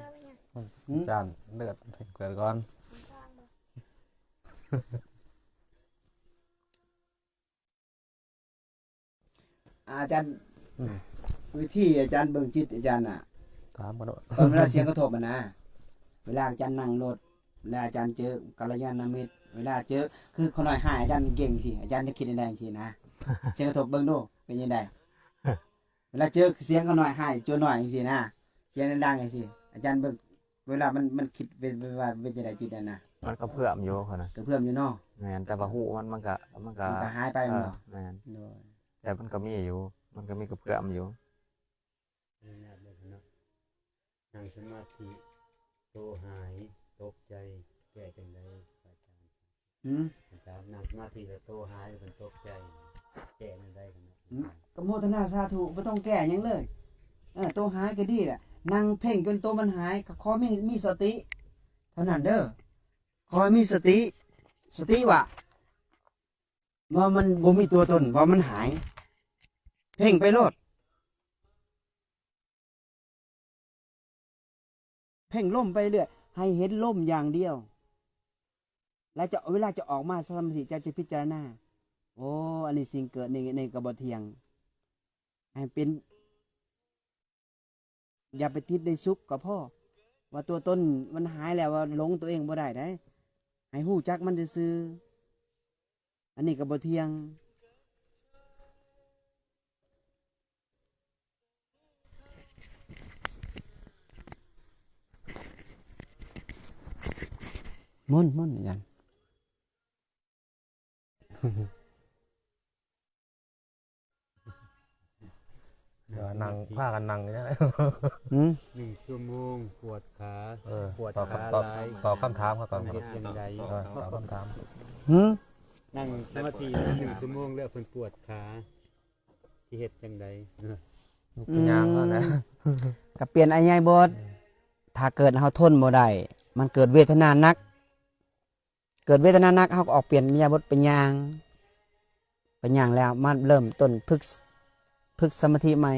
ອືມ ອາຈານເລີດ ເປີດກ່ອນ. ອາຈານ ອືມ ວິທີອາຈານເບິ່ງຈິດອາຈານນະ ຖາມມາໂລດ ຕອນເວລາສຽງກະທົບຫັ້ນນະ ເວລາອາຈານນັ່ງລົດ ເວລາອາຈານເຈີກັນລະຍານະມິດ ເວລາເຈີ ຄືຂ້ານ້ອຍຮ້າຍອາຈານເກັ່ງຊີ້ ອາຈານຈະຄິດແນວໃດຈັ່ງຊີ້ນະ ສຽງກະທົບເບິ່ງດູເປັນຈັ່ງໃດ? ເວລາເຈີສຽງຂ້ານ້ອຍຮ້າຍໂຈນ້ອຍຈັ່ງຊີ້ນະ ສຽງດັງໆຈັ່ງຊີ້ ອາຈານເບິ່ງ ເວລາມັນ ມັນຄິດເປັນ ເປັນວ່າເປັນຈັ່ງໃດຈິດຫັ້ນນະ? ມັນກະເພື່ອມຢູ່ຫັ້ນນະ ກະເພື່ອມຢູ່ເນາະ. ແມ່ນ ແຕ່ວ່າຮູ້ມັນ ມັນກະ ມັນກະ ມັນກະຫາຍໄປແມ່ນບໍ່? ເອີ ແມ່ນ ໂດຍ ແຕ່ມັນກະມີຢູ່ ມັນກະມີກະເພື່ອມຢູ່. ນັ່ງສະມາທິໂຕຫາຍຕົກໃຈ ແກ້ຈັ່ງໃດອາຈານ? ຫືມ? ອາຈານນັ່ງສະມາທິແລ້ວໂຕຫາຍ ເພິ່ນຕົກໃຈ ແກ້ແນວໃດ? ຫືມ? ກະໂມທະນາສາທຸ ບໍ່ຕ້ອງແກ້ຫຍັງເລີຍ. ເອີ ໂຕຫາຍກະດີແຫຼະ ນັ່ງເພັ່ງຈົນໂຕມັນຫາຍ ກະຂໍມີ ມີສະຕິເທົ່ານັ້ນເດີ ຂໍໃຫ້ມີສະຕິ ສະຕິວ່າ ວ່າມັນບໍ່ມີຕົວຕົນ ວ່າມັນຫາຍ ເພັ່ງໄປໂລດ ເພັ່ງລົມໄປເລື້ອຍ ໃຫ້ເຫັນລົມຢ່າງດຽວ ແລ້ວຈະ ເວລາຈະອອກມາສະມາທິ ເຈົ້າຈະພິຈາລະນາ ໂອ້ ອັນນີ້ສິ່ງເກີດ ນີ້ ນີ້ກະບໍ່ທ່ຽງ ໃຫ້ເປັນ ຢ່າໄປຕິດໃນສຸກກໍພໍ ວ່າຕົວຕົນມັນຫາຍແລ້ວ ວ່າຫຼົງຕົວເອງບໍ່ໄດ້ໃດ ໃຫ້ຮູ້ຈັກມັນຊື່ໆ. ອັນນີ້ກໍບໍ່ທ່ຽງ. ມົນ ມົນຫຍັງ? ເອີ ນັ່ງ ພາກັນນັ່ງຢູ່ນັ້ນແຫຼະ. ຫືມ? ໜຶ່ງຊົ່ວໂມງປວດຂາ. ເອີ ປວດຂາຫຼາຍ. ຕອບຄຳຖາມເຂົາກ່ອນ. ເຮັດຈັ່ງໃດ? ເອີ ຕອບຄຳຖາມ. ຫືມ? ນັ່ງສະມາທິໜຶ່ງຊົ່ວໂມງແລ້ວເພິ່ນປວດຂາ ຊິເຮັດຈັ່ງໃດ? ເອີ ລຸກໄປຍ່າງເອົາແຫຼະ. ອືມ ກໍປ່ຽນອິລິຍາບົດ. ເອີ ຖ້າເກີດເຮົາທົນບໍ່ໄດ້ ມັນເກີດເວທະນາໜັກ ເກີດເວທະນາໜັກ ເຮົາກໍອອກປ່ຽນອິລິຍາບົດໄປຍ່າງ, ໄປຍ່າງແລ້ວມາເລີ່ມຕົ້ນຝຶກ, ຝຶກສະມາທິໃໝ່.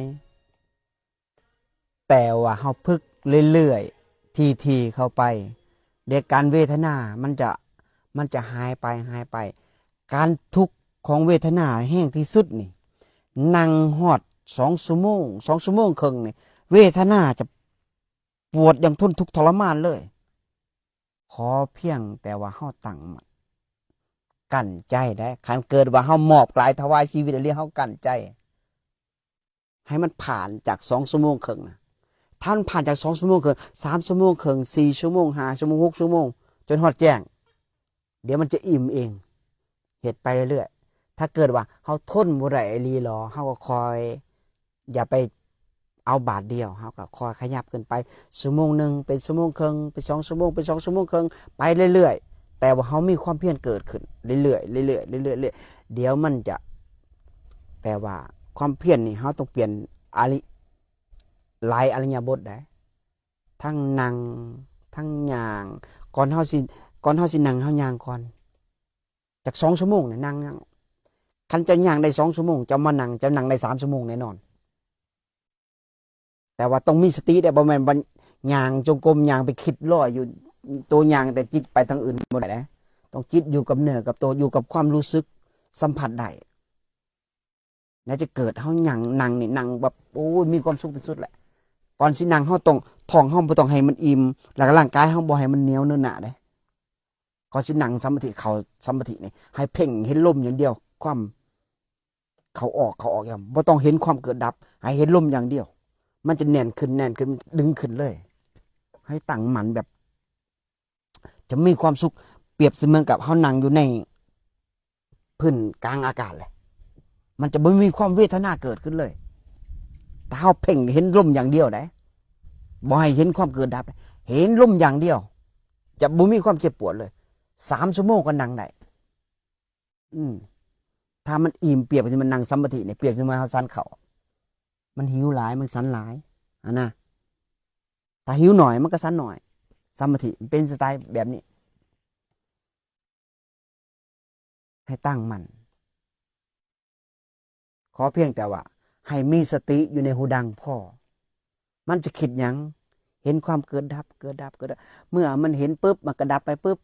ແຕ່ວ່າເຮົາຝຶກເລື້ອຍໆ ຖີ່ໆ ເຂົ້າໄປ, ດຽວການເວທະນາມັນຈະ, ມັນຈະຫາຍໄປ, ຫາຍໄປ. ການທຸກຂອງເວທະນາແຮງທີ່ສຸດນີ້ ນັ່ງຮອດສອງຊົ່ວໂມງ, ສອງຊົ່ວໂມງເຄິ່ງນີ້ ເວທະນາຈະປວດຢ່າງທົນທຸກທໍລະມານເລີຍ. ຂໍພຽງແຕ່ວ່າເຮົາຕັ້ງໝັ້ນ ກັ້ນໃຈໄດ້. ຄັນເກີດວ່າເຮົາມອບກາຍຖວາຍຊີວິດອີ່ຫຼີ ເຮົາກັ້ນໃຈໃຫ້ມັນຜ່ານຈາກສອງຊົ່ວໂມງເຄິ່ງນະ. ຖ້າມັນຜ່ານຈາກສອງຊົ່ວໂມງເຄິ່ງ, ສາມຊົ່ວໂມງເຄິ່ງ, ສີ່ຊົ່ວໂມງ, ຫ້າຊົ່ວໂມງ, ຫົກຊົ່ວໂມງ, ຈົນຮອດແຈ້ງ, ດຽວມັນຈະອີ່ມເອງ. ເຮັດໄປເລື້ອຍໆ. ຖ້າເກີດວ່າເຮົາທົນບໍ່ໄດ້ອີ່ຫຼີຫຼໍ ເຮົາກໍຄ່ອຍ, ຢ່າໄປເອົາບາດດຽວ, ເຮົາກໍຄ່ອຍຂະຫຍັບຂຶ້ນໄປ ຊົ່ວໂມງໜຶ່ງເປັນຊົ່ວໂມງເຄິ່ງ, ເປັນສອງຊົ່ວໂມງເປັນສອງຊົ່ວໂມງເຄິ່ງ, ໄປເລື້ອຍໆ. ແຕ່ວ່າເຮົາມີຄວາມພຽນເກີດຂຶ້ນເລື້ອຍໆ, ເລື້ອຍໆ, ເລື້ອຍໆ, ເລື້ອຍໆ. ດຽວມັນຈະ, ແຕ່ວ່າຄວາມພຽນນີ້ເຮົາຕ້ອງປ່ຽນອາລິ, ຫຼາຍອາລິຍະບົດໄດ໋. ທັງນັ່ງ, ທັງຍ່າງ. ກ່ອນເຮົາຊິ, ກ່ອນເຮົາຊິນັ່ງ, ເຮົາຍ່າງກ່ອນ. ຈັກສອງຊົ່ວໂມງນີ້ນັ່ງ, ຄັນເຈົ້າຍ່າງໄດ້ສອງຊົ່ວໂມງ, ເຈົ້າມານັ່ງ, ເຈົ້ານັ່ງໄດ້ສາມຊົ່ວໂມງແນ່ນອນ. ແຕ່ວ່າຕ້ອງມີສະຕິເດ້, ບໍ່ແມ່ນວ່າຍ່າງຈົງກົມ, ຍ່າງໄປຄິດລອຍຢູ່, ໂຕຍ່າງແຕ່ຈິດໄປທາງອື່ນບໍ່ໄດ້ເດ້. ຕ້ອງຈິດຢູ່ກັບເນື້ອກັບໂຕ, ຢູ່ກັບຄວາມຮູ້ສຶກ, ສຳຜັດໄດ້. ແລ້ວຈະເກີດເຮົານັ່ງ, ນັ່ງນີ້ນັ່ງແບບ ໂອ້ຍ ມີຄວາມສຸກທີ່ສຸດແຫຼະ. ກ່ອນຊິນັ່ງເຮົາຕ້ອງ, ທ້ອງເຮົາບໍ່ຕ້ອງໃຫ້ມັນອີ່ມ, ແລ້ວກໍຮ່າງກາຍເຮົາບໍ່ໃຫ້ມັນໜຽວເນີນໜ້າເດ້. ກ່ອນຊິນັ່ງສະມາທິ, ເຂົ້າສະມາທິນີ້ ໃຫ້ເພັ່ງເຫັນລົມຢ່າງດຽວ, ຄວາມເຂົ້າອອກ, ເຂົ້າອອກຢ່າງ, ບໍ່ຕ້ອງເຫັນຄວາມເກີດດັບ, ໃຫ້ເຫັນລົມຢ່າງດຽວ. ມັນຈະແໜ້ນຂຶ້ນ, ແໜ້ນຂຶ້ນ, ດຶງຂຶ້ນເລີຍ. ໃຫ້ຕັ້ງໝັ້ນແບບ ຈະມີຄວາມສຸກ, ປຽບສະເໝືອນກັບເຮົານັ່ງຢູ່ໃນພື້ນກາງອາກາດແຫຼະ, ມັນຈະບໍ່ມີຄວາມເວທະນາເກີດຂຶ້ນເລີຍ. ຖ້າເຮົາເພັ່ງເຫັນລົມຢ່າງດຽວໃດ໋, ບໍ່ໃຫ້ເຫັນຄວາມເກີດດັບ, ເຫັນລົມຢ່າງດຽວ, ຈະບໍ່ມີຄວາມເຈັບປວດເລີຍ. ສາມຊົ່ວໂມງກໍນັ່ງໄດ້. ອືມ ຖ້າມັນອີ່ມ, ປຽບຄືມັນນັ່ງສະມາທິນີ້, ປຽບຄືເຮົາສັນເຂົ້າ, ມັນຫິວຫຼາຍ, ມັນສັນຫຼາຍຫັ້ນນະ. ຖ້າຫິວໜ້ອຍ, ມັນກໍສັນໜ້ອຍ. ສະມາທິມັນເປັນສະໄຕແບບນີ້. ໃຫ້ຕັ້ງໝັ້ນ. ຂໍພຽງແຕ່ວ່າໃຫ້ມີສະຕິຢູ່ໃນຫູດັງພໍ. ມັນຈະຄິດຫຍັງ? ເຫັນຄວາມເກີດດັບ, ເກີດດັບ, ເກີດດັບ. ເມື່ອມັນເຫັນປຶບ, ມັນກໍດັບໄປປຶບ.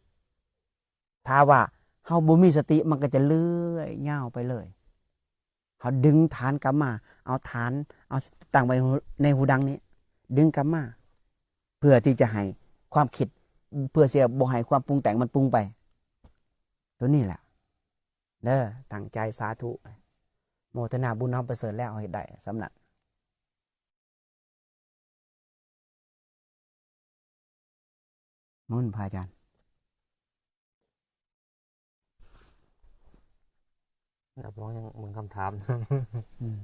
ຖ້າວ່າເຮົາບໍ່ມີສະຕິ, ມັນກໍຈະເລື່ອຍຍາວໄປເລີຍ. ເຮົາດຶງຖານກັບມາ, ເອົາຖານ, ເອົາຕັ້ງໄວ້ໃນຫູດັງນີ້, ດຶງກັບມາ ເພື່ອທີ່ຈະໃຫ້ຄວາມຄິດ, ເພື່ອຊິບໍ່ໃຫ້ຄວາມປຸງແຕ່ງມັນປຸງໄປ. ໂຕນີ້ແຫຼະເດີ, ຕັ້ງໃຈສາທຸ, ໂມທະນາບຸນນຳປະເສີດແລ້ວ, ເຮົາເຮັດໄດ້ສ່ຳນັ້ນ. ໝູນພະອາຈານ. ຮັບຮອງຍັງເບິ່ງຄຳຖາມ. ອືມ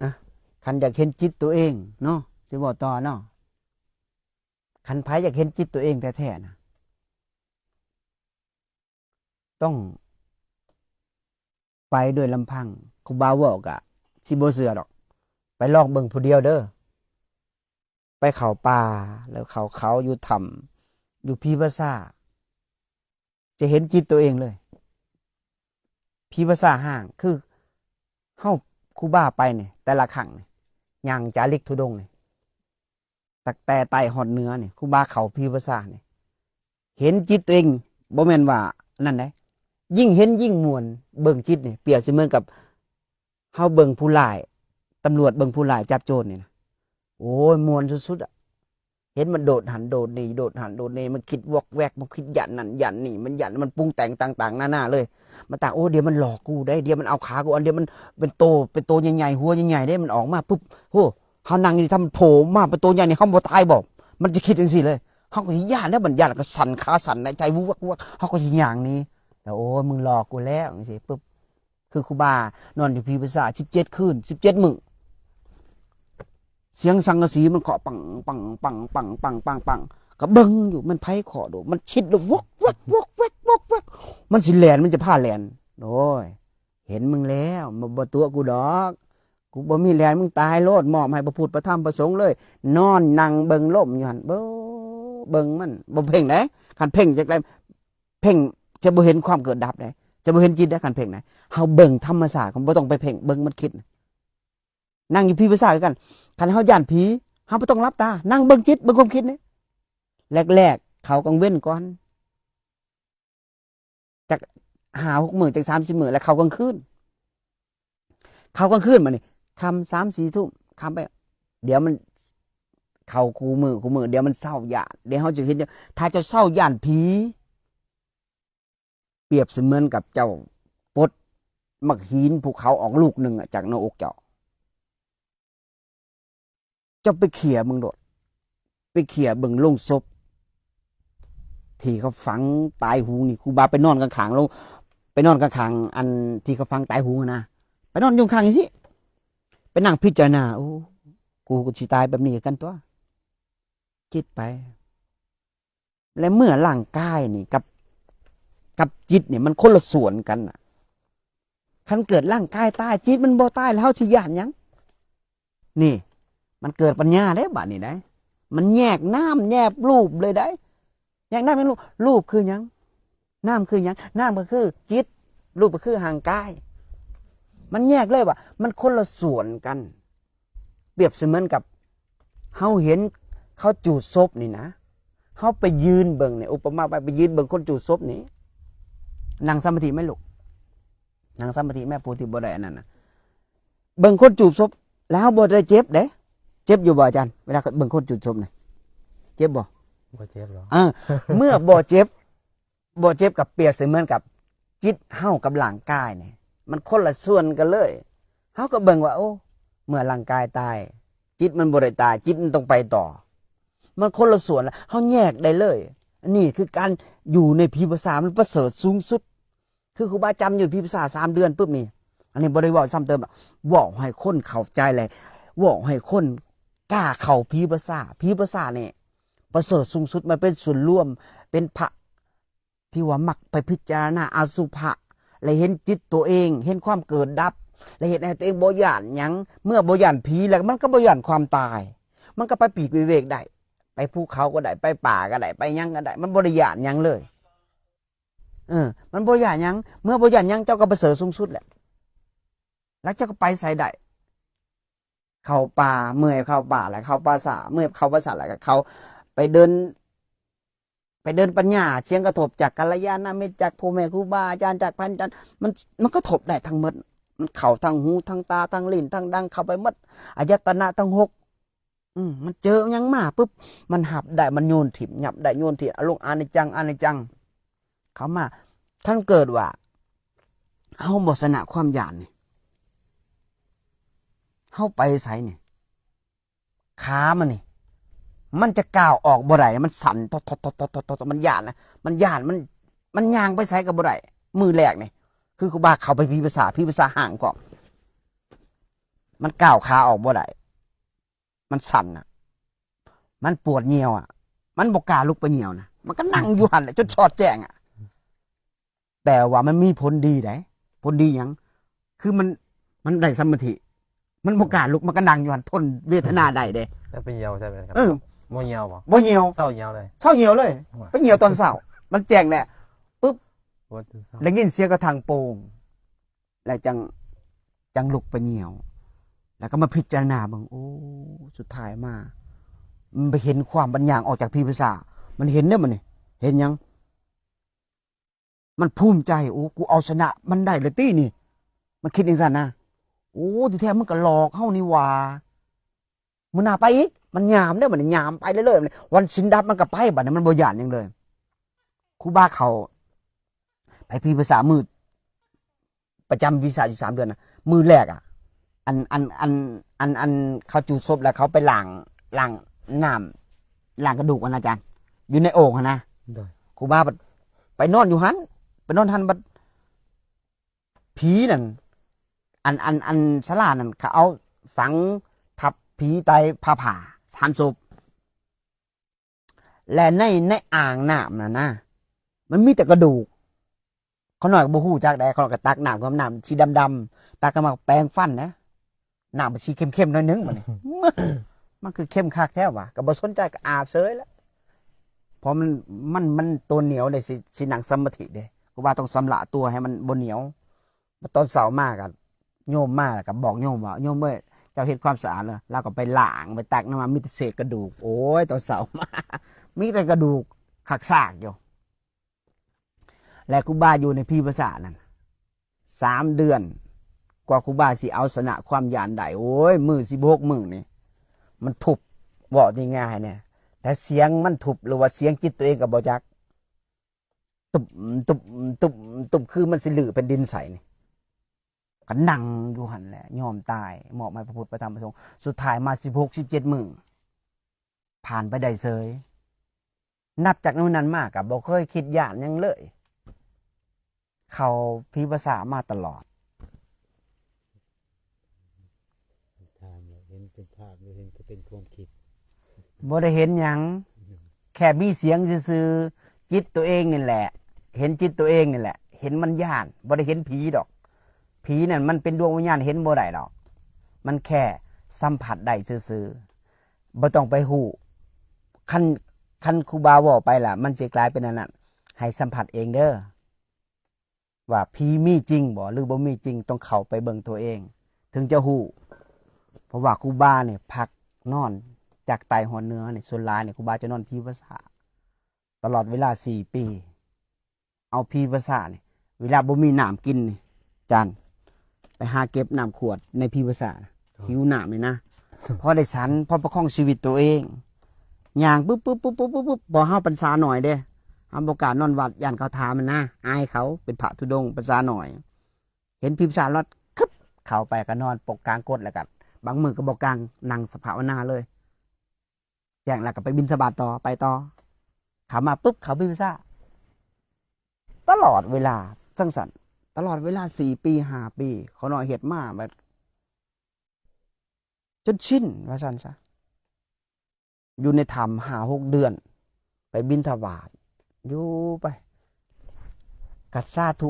ອະ ຄັນຢາກເຫັນຈິດໂຕເອງເນາະ, ຊິເວົ້າຕໍ່ເນາະ, ຄັນໃຜຢາກເຫັນຈິດໂຕເອງແທ້ໆນະ ຕ້ອງໄປດ້ວຍລຳພັງ. ຄູບາເວົ້າກະຊິບໍ່ເຊື່ອດອກ, ໄປລອງເບິ່ງຜູ້ດຽວເດີ. ໄປເຂົ້າປ່າ ແລ້ວເຂົ້າເຂົາ ຢູ່ຖ້ຳ ຢູ່ຜີພາສາ ຈະເຫັນຈິດໂຕເອງເລີຍ. ຜີພາສາຫ້າງ ຄືເຮົາ ຄູບາໄປນີ້ ແຕ່ລະຄັ້ງນີ້ ຍ່າງຈາລິກທຸດົງນີ້ ຕັ້ງແຕ່ໃຕ້ຮອດເໜືອນີ້ ຄູບາເຂົ້າຜີພາສານີ້ ເຫັນຈິດໂຕເອງ ບໍ່ແມ່ນວ່າອັນນັ້ນໃດ, ຍິ່ງເຫັນຍິ່ງມ່ວນ. ເບິ່ງຈິດນີ້ປຽບສະເໝືອນກັບເຮົາເບິ່ງຜູ້ຮ້າຍ, ຕຳຫຼວດເບິ່ງຜູ້ຮ້າຍຈັບໂຈນນີ້ນະ ໂອ້ຍ ມ່ວນສຸດໆອະ. ເຫັນມັນໂດດຫັ້ນໂດດນີ້ ໂດດຫັ້ນໂດດນີ້ ມັນຄິດວອກແວກ ມັນຄິດຢ້ານນັ້ນຢ້ານນີ້ ມັນຢ້ານ ມັນປຸງແຕ່ງຕ່າງໆນານາເລີຍ. ມັນຕ່າງ ໂອ້ ດຽວມັນຫຼອກກູໄດ໋ ດຽວມັນເອົາຂາກູອັນ ດຽວມັນເປັນໂຕ ເປັນໂຕໃຫຍ່ໆ ຫົວໃຫຍ່ໆເດ້ ມັນອອກມາປຶບ ໂອ້ ເຮົານັ່ງຢູ່ນີ້ ຖ້າມັນໂຜ່ມາເປັນໂຕໃຫຍ່ນີ້ ເຮົາບໍ່ຕາຍບໍ່? ມັນຈະຄິດຈັ່ງຊີ້ເລີຍ. ເຮົາກໍຢ້ານແລ້ວ ມັນຢ້ານກໍສັ່ນ ຂາສັ່ນ ໃນໃຈວຶກວັກ ເຮົາກໍຊິຍ່າງໜີ. ແລ້ວ ໂອ້ຍ ມຶງຫຼອກກູແລ້ວ ຈັ່ງຊີ້ປຶບ ຄືຄູບານອນຢູ່ຜີພາສາດສິບເຈັດຄືນ ສິບເຈັດມື້ ສຽງສັງກະສີມັນເຄາະປັງ ປັງ ປັງ ປັງ ປັງ ປັງ ປັງ ກໍເບິ່ງຢູ່ ມັນໃຜເຄາະໂດ ມັນຄິດແລ້ວ ວອກແວກ ວອກແວກ ວອກແວກ ມັນຊິແລ່ນ ມັນຈະພາແລ່ນ. ໂອ້ຍ ເຫັນມຶງແລ້ວ ບໍ່ຕົວະກູດອກ ກູບໍ່ມີແລ່ນ ມຶງຕາຍໂລດ ມອບໃຫ້ພະພຸດ ພະທຳ ພະສົງເລີຍ. ນອນນັ່ງເບິ່ງລົມຢູ່ຫັ້ນ ເບິ່ງ ເບິ່ງມັນ ບໍ່ເພັ່ງເດ້. ຄັນເພັ່ງຈັກໄດ້ ເພັ່ງຈະບໍ່ເຫັນຄວາມເກີດດັບເດ້ ຈະບໍ່ເຫັນຈິດເດ້. ຄັນເພັ່ງນະ ເຮົາເບິ່ງທຳມະຊາດ ບໍ່ຕ້ອງໄປເພັ່ງ ເບິ່ງມັນຄິດ. ນັ່ງຢູ່ຜີພາສາດຄືກັນ ຄັນເຮົາຢ້ານຜີ ເຮົາບໍ່ຕ້ອງຫຼັບຕາ ນັ່ງເບິ່ງຈິດ ເບິ່ງຄວາມຄິດນີ້ ແລກໆ ເຂົ້າກາງເວັນກ່ອນ ຈັກຫ້າຫົກມື້ ຈັກສາມສີ່ມື້ ແລ້ວເຂົ້າກາງຄືນ ເຂົ້າກາງຄືນ ບາດນີ້ຄ່ຳສາມສີ່ທຸ່ມ ຄ່ຳໄປ ດຽວມັນເຂົ້າຄູ່ມື້ ຄູ່ມື້ ດຽວມັນເຊົາຢ້ານ ດຽວເຮົາຈະເຫັນ ຖ້າເຈົ້າເຊົາຢ້ານຜີ ປຽບສະເໝືອນກັບເຈົ້າປົດໝາກຫີນພູເຂົາອອກລູກໜຶ່ງອະ ຈາກໜ້າອົກເຈົ້າ. ເຈົ້າໄປເຂົ້ຍເບິ່ງໂລດ ໄປເຂົ້ຍເບິ່ງໂລງສົບທີ່ເຂົາຝັງຕາຍໂຫງນີ້. ຄູບາໄປນອນຂ້າງໆ ໂລງ ໄປນອນຂ້າງໆ ອັນທີ່ເຂົາຝັງຕາຍໂຫງຫັ້ນນະ ໄປນອນຢູ່ຂ້າງຈັ່ງຊີ້ ໄປນັ່ງພິຈາລະນາ ໂອ້ ກູກໍຊິຕາຍແບບນີ້ຄືກັນຕົວະ ຄິດໄປ. ແລະເມື່ອຮ່າງກາຍນີ້ກັບ ກັບຈິດນີ້ມັນຄົນລະສ່ວນກັນນະ ຄັນເກີດຮ່າງກາຍຕາຍ ຈິດມັນບໍ່ຕາຍ ແລ້ວເຮົາຊິຢ້ານຫຍັງ? ນີ້ ມັນເກີດປັນຍາເດ້ບາດນີ້ໄດ໋ ມັນແຍກນາມແຍກຮູບເລີຍໄດ໋ ແຍກນາມແຍກຮູບ ຮູບຄືຫຍັງ? ນາມຄືຫຍັງ? ນາມກໍຄືຈິດ ຮູບກໍຄືຮ່າງກາຍ ມັນແຍກເລີຍວ່າມັນຄົນລະສ່ວນກັນ. ປຽບສະເໝືອນກັບເຮົາເຫັນເຂົາຈູດສົບນີ້ນະ ເຮົາໄປຢືນເບິ່ງນີ້ ອຸປະມາໄປ ໄປຢືນເບິ່ງຄົນຈູດສົບນີ້ ນັ່ງສະມາທິໄໝລູກ ນັ່ງສະມາທິໄໝ ຜູ້ທີ່ບໍ່ໄດ້ອັນນັ້ນນະ ເບິ່ງຄົນຈູດສົບ ແລ້ວເຮົາບໍ່ໄດ້ເຈັບເດ້. ເຈັບຢູ່ບໍ່ອາຈານ ເວລາເບິ່ງຄົນຈູດສົບນະ ເຈັບບໍ່? ບໍ່ເຈັບດອກ ເອີ ເມື່ອບໍ່ເຈັບ ບໍ່ເຈັບກໍປຽບສະເໝືອນກັບຈິດເຮົາກັບຮ່າງກາຍນີ້ ມັນຄົນລະສ່ວນກັນເລີຍ. ເຮົາກໍເບິ່ງວ່າ ໂອ້ ເມື່ອຮ່າງກາຍຕາຍ ຈິດມັນບໍ່ໄດ້ຕາຍ ຈິດມັນຕ້ອງໄປຕໍ່ ມັນຄົນລະສ່ວນລະ ເຮົາແຍກໄດ້ເລີຍ. ອັນນີ້ຄືການຢູ່ໃນຜີພາສາ ມັນປະເສີດສູງສຸດ. ຄືຄູບາຈຳຢູ່ຜີພາສາດສາມເດືອນປຶບນີ້ ອັນນີ້ບໍ່ໄດ້ເວົ້າຊ້ຳເຕີມດອກ ເວົ້າໃຫ້ຄົນເຂົ້າໃຈ ແລະ ເວົ້າໃຫ້ຄົນກ້າເຂົ້າຜີພາສາດ. ຜີພາສາດນີ້ປະເສີດສູງສຸດ ມັນເປັນສ່ວນລວມ ເປັນພະ ທີ່ວ່າມັກໄປພິຈາລະນາອະສຸພະ ແລະ ເຫັນຈິດຕົວເອງ ເຫັນຄວາມເກີດດັບ ແລະ ເຮັດໃຫ້ຕົວເອງບໍ່ຢ້ານຫຍັງ. ເມື່ອບໍ່ຢ້ານຜີແລ້ວ ມັນກໍບໍ່ຢ້ານຄວາມຕາຍ ມັນກໍໄປປີກວິເວກໄດ້ ໄປພູເຂົາກໍໄດ້ ໄປປ່າກໍໄດ້ ໄປຫຍັງກໍໄດ້ ມັນບໍ່ໄດ້ຢ້ານຫຍັງເລີຍ. ເອີ ມັນບໍ່ຢ້ານຫຍັງ ເມື່ອບໍ່ຢ້ານຫຍັງ ເຈົ້າກໍປະເສີດສູງສຸດແຫຼະ ແລ້ວເຈົ້າກໍໄປໃສໄດ້? ເຂົ້າປ່າ ເມື່ອຍເຂົ້າປ່າແລ້ວ ເຂົ້າປ່າຊ້າ ເມື່ອຍເຂົ້າປ່າຊ້າແລ້ວ ກໍເຂົ້າໄປເດີນ ໄປເດີນປັນຍາ ສຽງກະທົບຈາກກັນລະຍານະມິດ ຈາກພໍ່ແມ່ຄູບາອາຈານ ຈາກພະອາຈານ ມັນ ມັນກະທົບໄດ້ທັງໝົດ ມັນເຂົ້າທັງຫູ ທັງຕາ ທັງລີ້ນ ທັງດັງ ເຂົ້າໄປໝົດ ອາຍະຕະນະທັງຫົກ. ອືມ ມັນເຈີຫຍັງມາປຶບ ມັນຮັບໄດ້ ມັນໂຍນຖິ້ມ ຫຍັບໄດ້ໂຍນຖິ້ມ ອາລົງອະນິດຈັງ ອະນິດຈັງ ເຂົ້າມາ. ຄັນເກີດວ່າເຮົາບໍ່ຊະນະຄວາມຢ້ານນີ້ ເຮົາໄປໃສນີ້ ຂາມັນນີ້ ມັນຈະກ້າວອອກບໍ່ໄດ້ ມັນສັ່ນ ມັນຢ້ານນະ ມັນຢ້ານ ມັນ ມັນຍ່າງໄປໃສກໍບໍ່ໄດ້. ມື້ແລກນີ້ ຄືຄູບາເຂົ້າໄປຜີພາສາດ ຜີພາສາດຫ້າງພ້ອມ ມັນກ້າວຂາອອກບໍ່ໄດ້ ມັນສັ່ນນະ ມັນປວດຍ່ຽວອະ ມັນບໍ່ກ້າລຸກໄປຍ່ຽວນະ ມັນກໍນັ່ງຢູ່ຫັ້ນແຫຼະ ຈົນສອດແຈ້ງອະ. ແຕ່ວ່າມັນມີຜົນດີໃດ໋ ຜົນດີຫຍັງ? ຄືມັນ ມັນໄດ້ສະມາທິ ມັນບໍ່ກ້າລຸກ ມັນກໍນັ່ງຢູ່ຫັ້ນ ທົນເວທະນາໄດ້ເດ້. ແລ້ວໄປຍ່ຽວໃສ່ໄປ? ເອີ ບໍ່ຍ່ຽວບໍ່? ບໍ່ຍ່ຽວ ເຊົາຍ່ຽວເລີຍ ເຊົາຍ່ຽວເລີຍ. ໂອ້ຍ ໄປຍ່ຽວຕອນເຊົ້າ ມັນແຈ້ງແລ້ວ ປຶບ ໄດ້ຍິນສຽງກະຖັງໂປ່ງ ແລ້ວຈັ່ງ ຈັ່ງລຸກໄປຍ່ຽວ ແລ້ວກໍມາພິຈາລະນາເບິ່ງ ໂອ້ ສຸດທ້າຍມາ ມັນໄປເຫັນຄວາມບັນຍາງອອກຈາກຜີພາສາດ ມັນເຫັນເດ້ ມັນນີ້ ເຫັນຫຍັງ? ມັນພູມໃຈ ໂອ້ ກູເອົາຊະນະມັນໄດ້ແລ້ວຕິນີ້ ມັນຄິດຈັ່ງຊັ້ນນະ. ໂອ້ ທີ່ແທ້ມັນກໍຫຼອກເຮົານີ້ຫວ່າ ມື້ໜ້າໄປອີກ. ມັນຍາມເດ້ ມັນຍາມໄປເລື້ອຍໆ ວັນສິນດັບມັນກໍໄປ ບັດນີ້ມັນບໍ່ຢ້ານຫຍັງເລີຍ. ຄູບາເຂົ້າໄປພີພາສາມື້ ປະຈຳວີຊາຢູ່ສາມເດືອນນະ ມື້ແລກອະ ອັນ ອັນ ອັນ ອັນ ອັນເຂົາຈູດສົບແລ້ວເຂົາໄປລ້າງ ລ້າງນ້ຳ ລ້າງກະດູກຫັ້ນນະອາຈານ ຢູ່ໃນໂອ່ງຫັ້ນນະ. ໂດຍ ຄູບາໄປນອນຢູ່ຫັ້ນ ໄປນອນຫັ້ນ ບັດຜີນັ້ນ ອັນ ອັນ ອັນສາລານັ້ນ ເຂົາເອົາຝັງທັບຜີໃຕ້ຜ້າຜ້າສາມສົບ. ແລະໃນ ໃນອ່າງນ້ຳນັ້ນນະ ມັນມີແຕ່ກະດູກ. ຂ້ານ້ອຍກໍບໍ່ຮູ້ຈັກໃດ໋ ຂ້ານ້ອຍກໍຕັກນ້ຳ ກໍນ້ຳສີດຳໆ ຕັກຂຶ້ນມາແປງຟັນນະ ນ້ຳມັນສີເຂັ້ມໆ ໜ້ອຍໜຶ່ງ ບັດນີ້ ມັນຄືເຂັ້ມຄັກແທ້ຫວາ ກໍບໍ່ສົນໃຈ ກໍອາບເສີຍແລ້ວ. ເພາະມັນ ມັນ ມັນຕົວໜຽວເດ້ ຊິ ຊິນັ່ງສະມາທິເດ້ ຄືວ່າຕ້ອງຊຳລະຕົວໃຫ້ມັນບໍ່ໜຽວ. ມາຕອນເຊົ້າມາກໍໂຍມມາ ແລ້ວກໍບອກໂຍມວ່າ ໂຍມເອີຍ ເຈົ້າເຮັດຄວາມສະອາດເລີຍ. ລາວກໍໄປລ້າງ ໄປຕັກນ້ຳມາ ມີແຕ່ເສດກະດູກ. ໂອ້ຍ ຕອນເຊົ້າມາ ມີແຕ່ກະດູກຄັກຊາກຢູ່. ແລະຄູບາຢູ່ໃນພີພາສານັ້ນສາມເດືອນ ກວ່າຄູບາຊິເອົາຊະນະຄວາມຢ້ານໄດ້. ໂອ້ຍ ມື້ສິບຫົກມື້ນີ້ ມັນທຸບ ເວົ້າງ່າຍໆ ແນ່ ແຕ່ສຽງມັນທຸບ ຫຼືວ່າສຽງຈິດຕົວເອງກໍບໍ່ຈັກ ຕຸບ ຕຸບ ຕຸບ ຕຸບ ຄືມັນຊິຮື້ແຜ່ນດິນໃສ່ນີ້. ກໍນັ່ງຢູ່ຫັ້ນແຫຼະ ຍອມຕາຍ ມອບໃຫ້ພະພຸດ ພະທຳ ພະສົງ. ສຸດທ້າຍມາສິບຫົກ ສິບເຈັດມື້ ຜ່ານໄປໄດ້ເສີຍ. ນັບຈາກມື້ນັ້ນມາກໍບໍ່ເຄີຍຄິດຢ້ານຫຍັງເລີຍ ເຂົ້າພີພາສາມາຕະຫຼອດ. ຖາມວ່າເຫັນເປັນພາບ ຫຼືເຫັນແຕ່ເປັນຄວາມຄິດ? ບໍ່ໄດ້ເຫັນຫຍັງ ແຄ່ມີສຽງຊື່ໆ ຈິດຕົວເອງນີ້ແຫຼະ ເຫັນຈິດຕົວເອງນີ້ແຫຼະ ເຫັນມັນຢ້ານ ບໍ່ໄດ້ເຫັນຜີດອກ. ຜີນັ້ນມັນເປັນດວງວິນຍານ ເຫັນບໍ່ໄດ້ດອກ ມັນແຄ່ສຳຜັດໄດ້ຊື່ໆ ບໍ່ຕ້ອງໄປຮູ້. ຄັນ ຄັນຄູບາເວົ້າໄປລະ ມັນຊິກາຍເປັນອັນນັ້ນ ໃຫ້ສຳຜັດເອງເດີ ວ່າຜີມີຈິງບໍ່ ຫຼືບໍ່ມີຈິງ ຕ້ອງເຂົ້າໄປເບິ່ງຕົວເອງ ເຖິງຈະຮູ້. ເພາະວ່າຄູບານີ້ພັກນອນ ຈາກໃຕ້ຮອດເໜືອນີ້ ສ່ວນຫຼາຍນີ້ຄູບາຈະນອນພີພາສາ ຕະຫຼອດເວລາສີ່ປີ ເອົາພີພາສານີ້ ເວລາບໍ່ມີນ້ຳກິນນີ້ ຈານ ໄປຫາເກັບນ້ຳຂວດໃນພີພາສານະ ຫິວນ້ຳນີ້ນະ ພໍໄດ້ສັນ ພໍປະຄອງຊີວິດຕົວເອງ. ຍ່າງປຶບໆໆໆ ເພາະເຮົາພັນສາໜ້ອຍເດ້ ເຮົາບໍ່ກ້ານອນວັດ ຢ້ານເຂົາຖາມຫັ້ນນະ ອາຍເຂົາ ເປັນພະທຸດົງພັນສາໜ້ອຍ ເຫັນພີພາສາລັດ ຄຶບ ເຂົ້າໄປກໍນອນປົກກາງກົດ ແລ້ວກໍບາງມື້ກໍບໍ່ກາງ ນັ່ງສະພາວະນາເລີຍ. ແຈ້ງແລ້ວກໍໄປບິນທະບາດຕໍ່ ໄປຕໍ່ ເຂົ້າມາປຶບ ເຂົ້າພິມສາ ຕະຫຼອດເວລາ ຈັ່ງຊັ້ນ ຕະຫຼອດເວລາສີ່ປີ ຫ້າປີ ຂ້ານ້ອຍເຮັດມາແບບຈົນຊິນວ່າຊັ້ນຊະ. ຢູ່ໃນຖ້ຳຫ້າຫົກເດືອນ ໄປບິນທະບາດ ຢູ່ໄປ ກະສາທຸ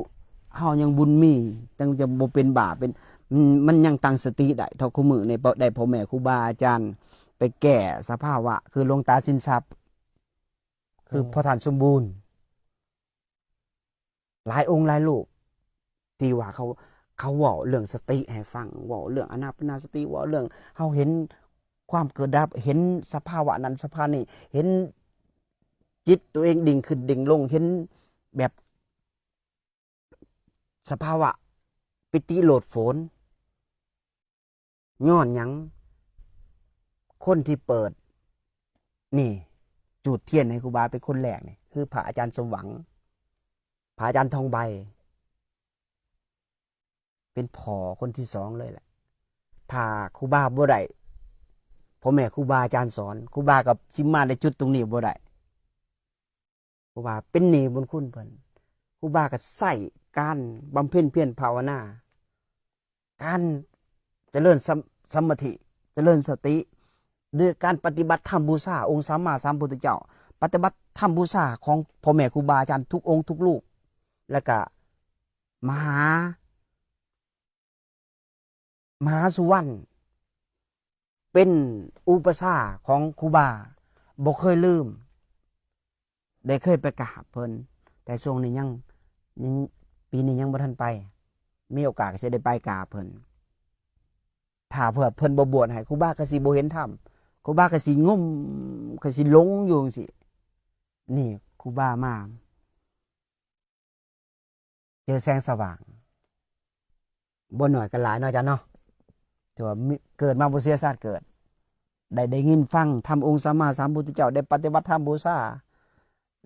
ເຮົາຍັງບຸນມີ ຍັງຈະບໍ່ເປັນບ້າເປັນ ມັນ ມັນຍັງຕັ້ງສະຕິໄດ້ເທົ່າຄູ່ມື້ນີ້ ໄດ້ພໍ່ແມ່ຄູບາອາຈານໄປແກ້ສະພາວະ ຄືຫຼວງຕາສິນຊັບ ຄື ເອີ ພໍ່ທ່ານສົມບູນ ຫຼາຍອົງຫຼາຍຮູບ ທີ່ວ່າເຂົາ ເຂົາເວົ້າເລື່ອງສະຕິໃຫ້ຟັງ ເວົ້າເລື່ອງອານາປານະສະຕິ ເວົ້າເລື່ອງເຮົາເຫັນຄວາມເກີດດັບ ເຫັນສະພາວະນັ້ນສະພານີ້ ເຫັນຈິດຕົວເອງດິ່ງຂຶ້ນດິ່ງລົງ ເຫັນແບບສະພາວະປີຕິໂລດໂຜນ. ຍ້ອນຫຍັງ? ຄົນທີ່ເປີດ ນີ້ ຈູດທຽນໃຫ້ຄູບາເປັນຄົນແລກນີ້ ຄືພະອາຈານສົມຫວັງ ພະອາຈານທອງໃບ ເປັນພໍ່ຄົນທີສອງເລີຍແຫຼະ. ຖ້າຄູບາບໍ່ໄດ້ພໍ່ແມ່ຄູບາອາຈານສອນ ຄູບາກໍຊິມາໄດ້ຈຸດຕົງນີ້ບໍ່ໄດ້. ເພາະວ່າເປັນໜີ້ບຸນຄຸນເພິ່ນ. ຄູບາກໍໃຊ້ການບຳເພັນພຽນພາວະນາ, ການຈະເລີນສະ ສະມາທິ, ຈະເລີນສະຕິ, ດ້ວຍການປະຕິບັດທຳບູຊາອົງສຳມາສຳພຸດທະເຈົ້າ, ປະຕິບັດທຳບູຊາຂອງພໍ່ແມ່ຄູບາອາຈານທຸກອົງທຸກຮູບ, ແລ້ວກະມະຫາ ມະຫາສຸວັນ ເປັນອຸປະຊາຂອງຄູບາ ບໍ່ເຄີຍລືມ ໄດ້ເຄີຍໄປກາບເພິ່ນ ແຕ່ຊ່ວງນີ້ຍັງ ຍັງ ປີນີ້ຍັງບໍ່ທັນໄປ ມີໂອກາດກໍຊິໄດ້ໄປກາບເພິ່ນ. ຖ້າເພື່ອເພິ່ນບໍ່ບວດໃຫ້ ຄູບາກໍຊິບໍ່ເຫັນທຳ ຄູບາກໍຊິງົມ ກໍຊິຫຼົງຢູ່ຈັ່ງຊີ້. ນີ້ຄູບາມາ ຄືແສງສະຫວ່າງ ບໍ່ໜ້ອຍກໍຫຼາຍເນາະອາຈານເນາະ ຖືວ່າມີ ເກີດມາບໍ່ເສຍຊາດເກີດ ໄດ້ ໄດ້ຍິນຟັງທຳອົງສຳມາສຳພຸດທະເຈົ້າ ໄດ້ປະຕິບັດທຳບູຊາ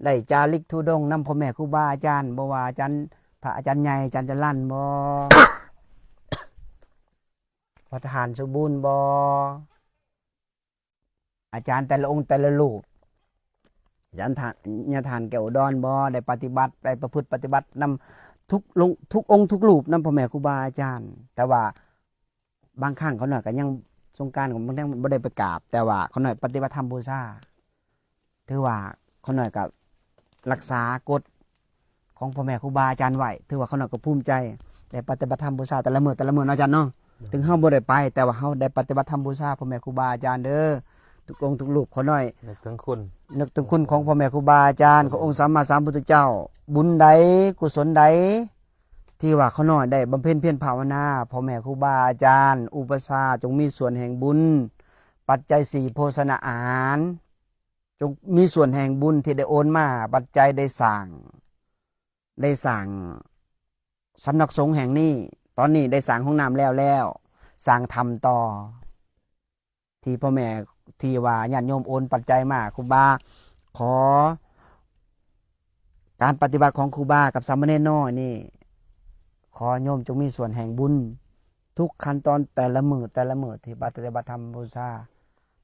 ໄດ້ຈາລິກທຸດົງນຳພໍ່ແມ່ຄູບາອາຈານ ບໍ່ວ່າອາຈານ ພະອາຈານໃຫຍ່ ອາຈານຈະລັນບໍ ພະທ່ານສົມບູນບໍ ອາຈານແຕ່ລະອົງແຕ່ລະຮູບ ອາຈານທ່ານ ຍາທ່ານແກ້ວອຸດອນບໍ ໄດ້ປະຕິບັດ ໄດ້ປະພຶດປະຕິບັດນຳທຸກລົງ ທຸກອົງທຸກຮູບນຳພໍ່ແມ່ຄູບາອາຈານ ແຕ່ວ່າບາງຄັ້ງຂ້ານ້ອຍກໍຍັງ ສົງການກໍຍັງບໍ່ໄດ້ໄປກາບ ແຕ່ວ່າຂ້ານ້ອຍປະຕິບັດທຳບູຊາ ຖືວ່າຂ້ານ້ອຍກໍ ລັກສາກົດຂອງພໍ່ແມ່ຄູບາອາຈານໄວ້ ຖືວ່າຂ້ານ້ອຍກໍພູມໃຈ ໄດ້ປະຕິບັດທຳບູຊາແຕ່ລະມື້ແຕ່ລະມື້ເນາະອາຈານເນາະ ເຈົ້າ ເຖິງເຮົາບໍ່ໄດ້ໄປ ແຕ່ວ່າເຮົາໄດ້ປະຕິບັດທຳບູຊາພໍ່ແມ່ຄູບາອາຈານເດີ ທຸກອົງທຸກຮູບ ຂ້ານ້ອຍນຶກເຖິງຄຸນ ນຶກເຖິງຄຸນຂອງພໍ່ແມ່ຄູບາອາຈານ ຂອງອົງສຳມາສຳພຸດທະເຈົ້າ ບຸນໃດ ກຸສົນໃດ ທີ່ວ່າຂ້ານ້ອຍໄດ້ບຳເພັນພຽນພາວະນາ ພໍ່ແມ່ຄູບາອາຈານ ອຸປະຊາ ຈົ່ງມີສ່ວນແຫ່ງບຸນ ປັດໄຈສີ່ ໂພຊະນາອາຫານ ຈົ່ງມີສ່ວນແຫ່ງບຸນທີ່ໄດ້ໂອນມາ ປັດໄຈໄດ້ສ້າງ ໄດ້ສ້າງສຳນັກສົງແຫ່ງນີ້ ຕອນນີ້ໄດ້ສ້າງຫ້ອງນ້ຳແລ້ວແລ້ວ ສ້າງຖ້ຳຕໍ່ ທີ່ພໍ່ແມ່ ທີ່ວ່າຍາດໂຍມໂອນປັດໄຈມາ ຄູບາ ຂໍ ການປະຕິບັດຂອງຄູບາກັບສາມະເນນນ້ອຍນີ້ ຂໍໂຍມຈົ່ງມີສ່ວນແຫ່ງບຸນ ທຸກຂັ້ນຕອນແຕ່ລະມື້ແຕ່ລະມື້ທີ່ປະຕິບັດທຳບູຊາ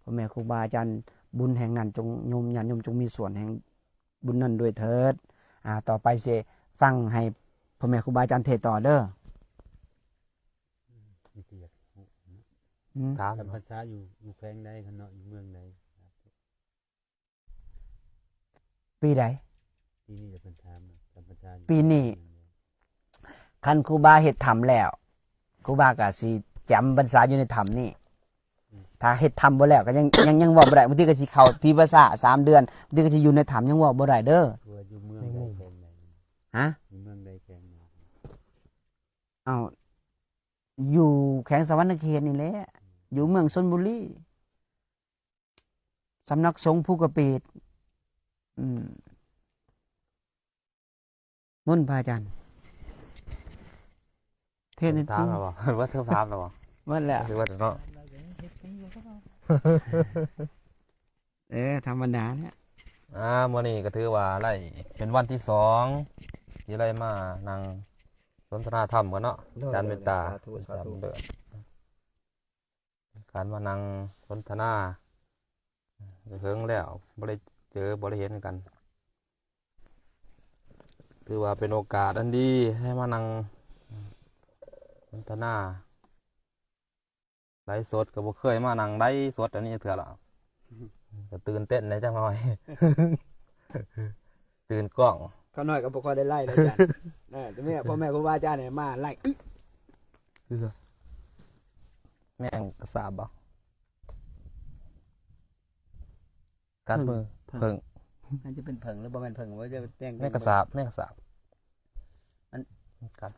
ພໍ່ແມ່ຄູບາອາຈານ ບຸນແຫ່ງນັ້ນຈົ່ງ ໂຍມ ຍາດໂຍມຈົ່ງມີສ່ວນແຫ່ງບຸນນັ້ນດ້ວຍເຖີດ. ອາ ຕໍ່ໄປຊິຟັງໃຫ້ພໍ່ແມ່ຄູບາອາຈານເທດຕໍ່ເດີ. ອືມ ຖາມ ຈຳພັນສາຢູ່ ຢູ່ແຂວງໃດ ຄັນເນາະ ຢູ່ເມືອງໃດ? ປີໃດ? ປີນີ້ເພິ່ນຖາມ ຈຳພັນສາຢູ່ ປີນີ້ ຄັນຄູບາເຮັດຖ້ຳແລ້ວ ຄູບາກໍຊິຈຳພັນສາຢູ່ໃນຖ້ຳນີ້. ອືມ ຖ້າເຮັດຖ້ຳບໍ່ແລ້ວກໍຍັງ ຍັງ ຍັງເວົ້າບໍ່ໄດ້. ບາງທີກໍຊິເຂົ້າປີພາສາສາມເດືອນ ບາງທີກໍຊິຢູ່ໃນຖ້ຳຍັງເວົ້າບໍ່ໄດ້ເດີ. ຢູ່ເມືອງໃດແຂວງໃດ? ຮະ? ຢູ່ເມືອງໃດແຂວງໃດ? ເອົ້າ ຢູ່ແຂວງສະຫວັນນະເຂດນີ້ແຫຼະ ຢູ່ເມືອງຊົນບູລີ. ສຳນັກສົງພູກະປີດ. ອືມ ມົນພະອາຈານ ເທດໃຫ້ ຖາມແລ້ວບໍ່? ວ່າເທີຖາມແລ້ວບໍ່? ໝົດແລ້ວ ຖືວ່າເນາະ ເອີ ທຳມະດາແຫຼະ. ອາ ມື້ນີ້ກໍຖືວ່າໄດ້ເປັນວັນທີສອງ ທີ່ໄດ້ມານັ່ງສົນທະນາທຳກັນເນາະ ໂດຍ ອາຈານເມດຕາ ສາທຸ ສາທຸ ເດີ. ການມານັ່ງສົນທະນາ ເຖິງແລ້ວ ບໍ່ໄດ້ເຈີ ບໍ່ໄດ້ເຫັນກັນ ຖືວ່າເປັນໂອກາດອັນດີໃຫ້ມານັ່ງສົນທະນາ ໄລຟ໌ສົດ ກໍບໍ່ເຄີຍມານັ່ງໄລຟ໌ສົດອັນນີ້ເທື່ອລະ ກໍຕື່ນເຕັ້ນແດ່ຈັກໜ້ອຍ ຕື່ນກ້ອງ. ຂ້ານ້ອຍກໍບໍ່ຄ່ອຍໄດ້ໄລຟ໌ເດ້ອາຈານ ເອີ ແຕ່ແມ່ ພໍ່ແມ່ຄູບາອາຈານນີ້ມາໄລຟ໌ ຄື ແມງກະສາບບໍ່? ກັດມື ເຜິ້ງ ເຜິ້ງ ມັນຈະເປັນເຜິ້ງ ຫຼືບໍ່ແມ່ນເຜິ້ງ ວ່າຈະແຕ່ງ ແມງກະສາບ ແມງກະສາບ ມັນກັດ.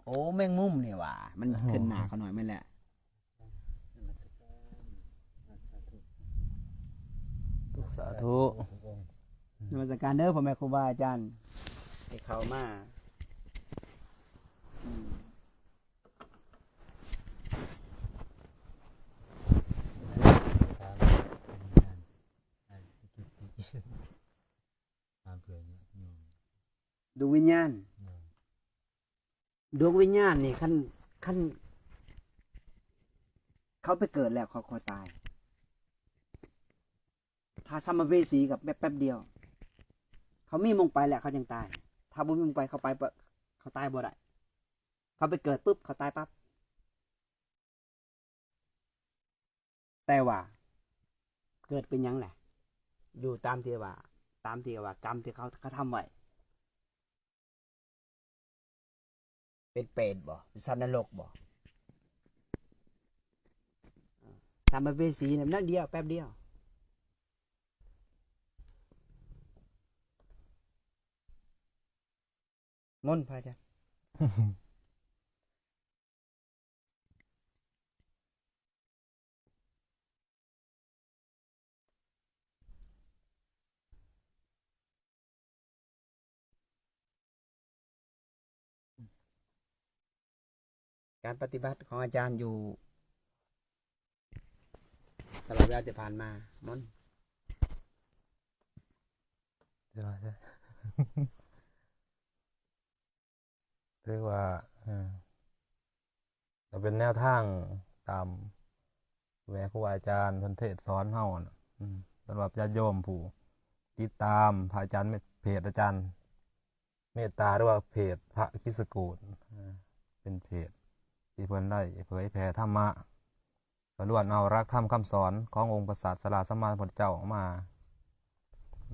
ໂອ້ ແມງມຸມນີ້ຫວ່າ ມັນ ໂອ້ ຂຶ້ນໜ້າຂ້ານ້ອຍແມ່ນແຫຼະ. ສາທຸ ນະມັດສະການເດີພໍ່ແມ່ຄູບາອາຈານ ທີ່ເຂົ້າມາ ອືມ. ດວງວິນຍານ ດວງວິນຍານນີ້ ຄັນ ຄັນເຂົາໄປເກີດແລ້ວ ເຂົາ ເຂົາຕາຍ. ຖ້າສຳມະເວສີກໍແປັບ ແປັບດຽວ ເຂົາມີໝ່ອງໄປແລ້ວ ເຂົາຈຶ່ງຕາຍ. ຖ້າບໍ່ມີໝ່ອງໄປ ເຂົາໄປ ເຂົາຕາຍບໍ່ໄດ້. ເຂົາໄປເກີດປຶບ ເຂົາຕາຍປັບ. ແຕ່ວ່າເກີດເປັນຫຍັງແຫຼະ? ຢູ່ຕາມທີ່ວ່າ ຕາມທີ່ວ່າກຳທີ່ເຂົາກະທຳໄວ້. ເປັນເປດບໍ່? ເປັນສັດນະລົກບໍ່? ສຳມະເວສີນັ້ນ ໜ້ອຍດຽວ ແປັບດຽວ. ມົນພະອາຈານ. ການປະຕິບັດຂອງອາຈານຢູ່ຕະຫຼອດເວລາທີ່ຜ່ານມາ ມັນ ຖືວ່າ ເອີ ກໍເປັນແນວທາງຕາມແມ່ຄູອາຈານເພິ່ນເທດສອນເຮົານະ ອືມ ສຳລັບຍາດໂຍມຜູ້ຕິດຕາມພະອາຈານ ເພຈອາຈານເມດຕາ ຫຼືວ່າເພຈພະຄຣິສຕະກູດ ເປັນເພຈທີ່ເພິ່ນໄດ້ເຜີຍແຜ່ທຳມະ ກໍລ້ວນເອົາຫຼັກທຳຄຳສອນຂອງອົງພະສາດສະດາສຳມາສຳພຸດທະເຈົ້າມາ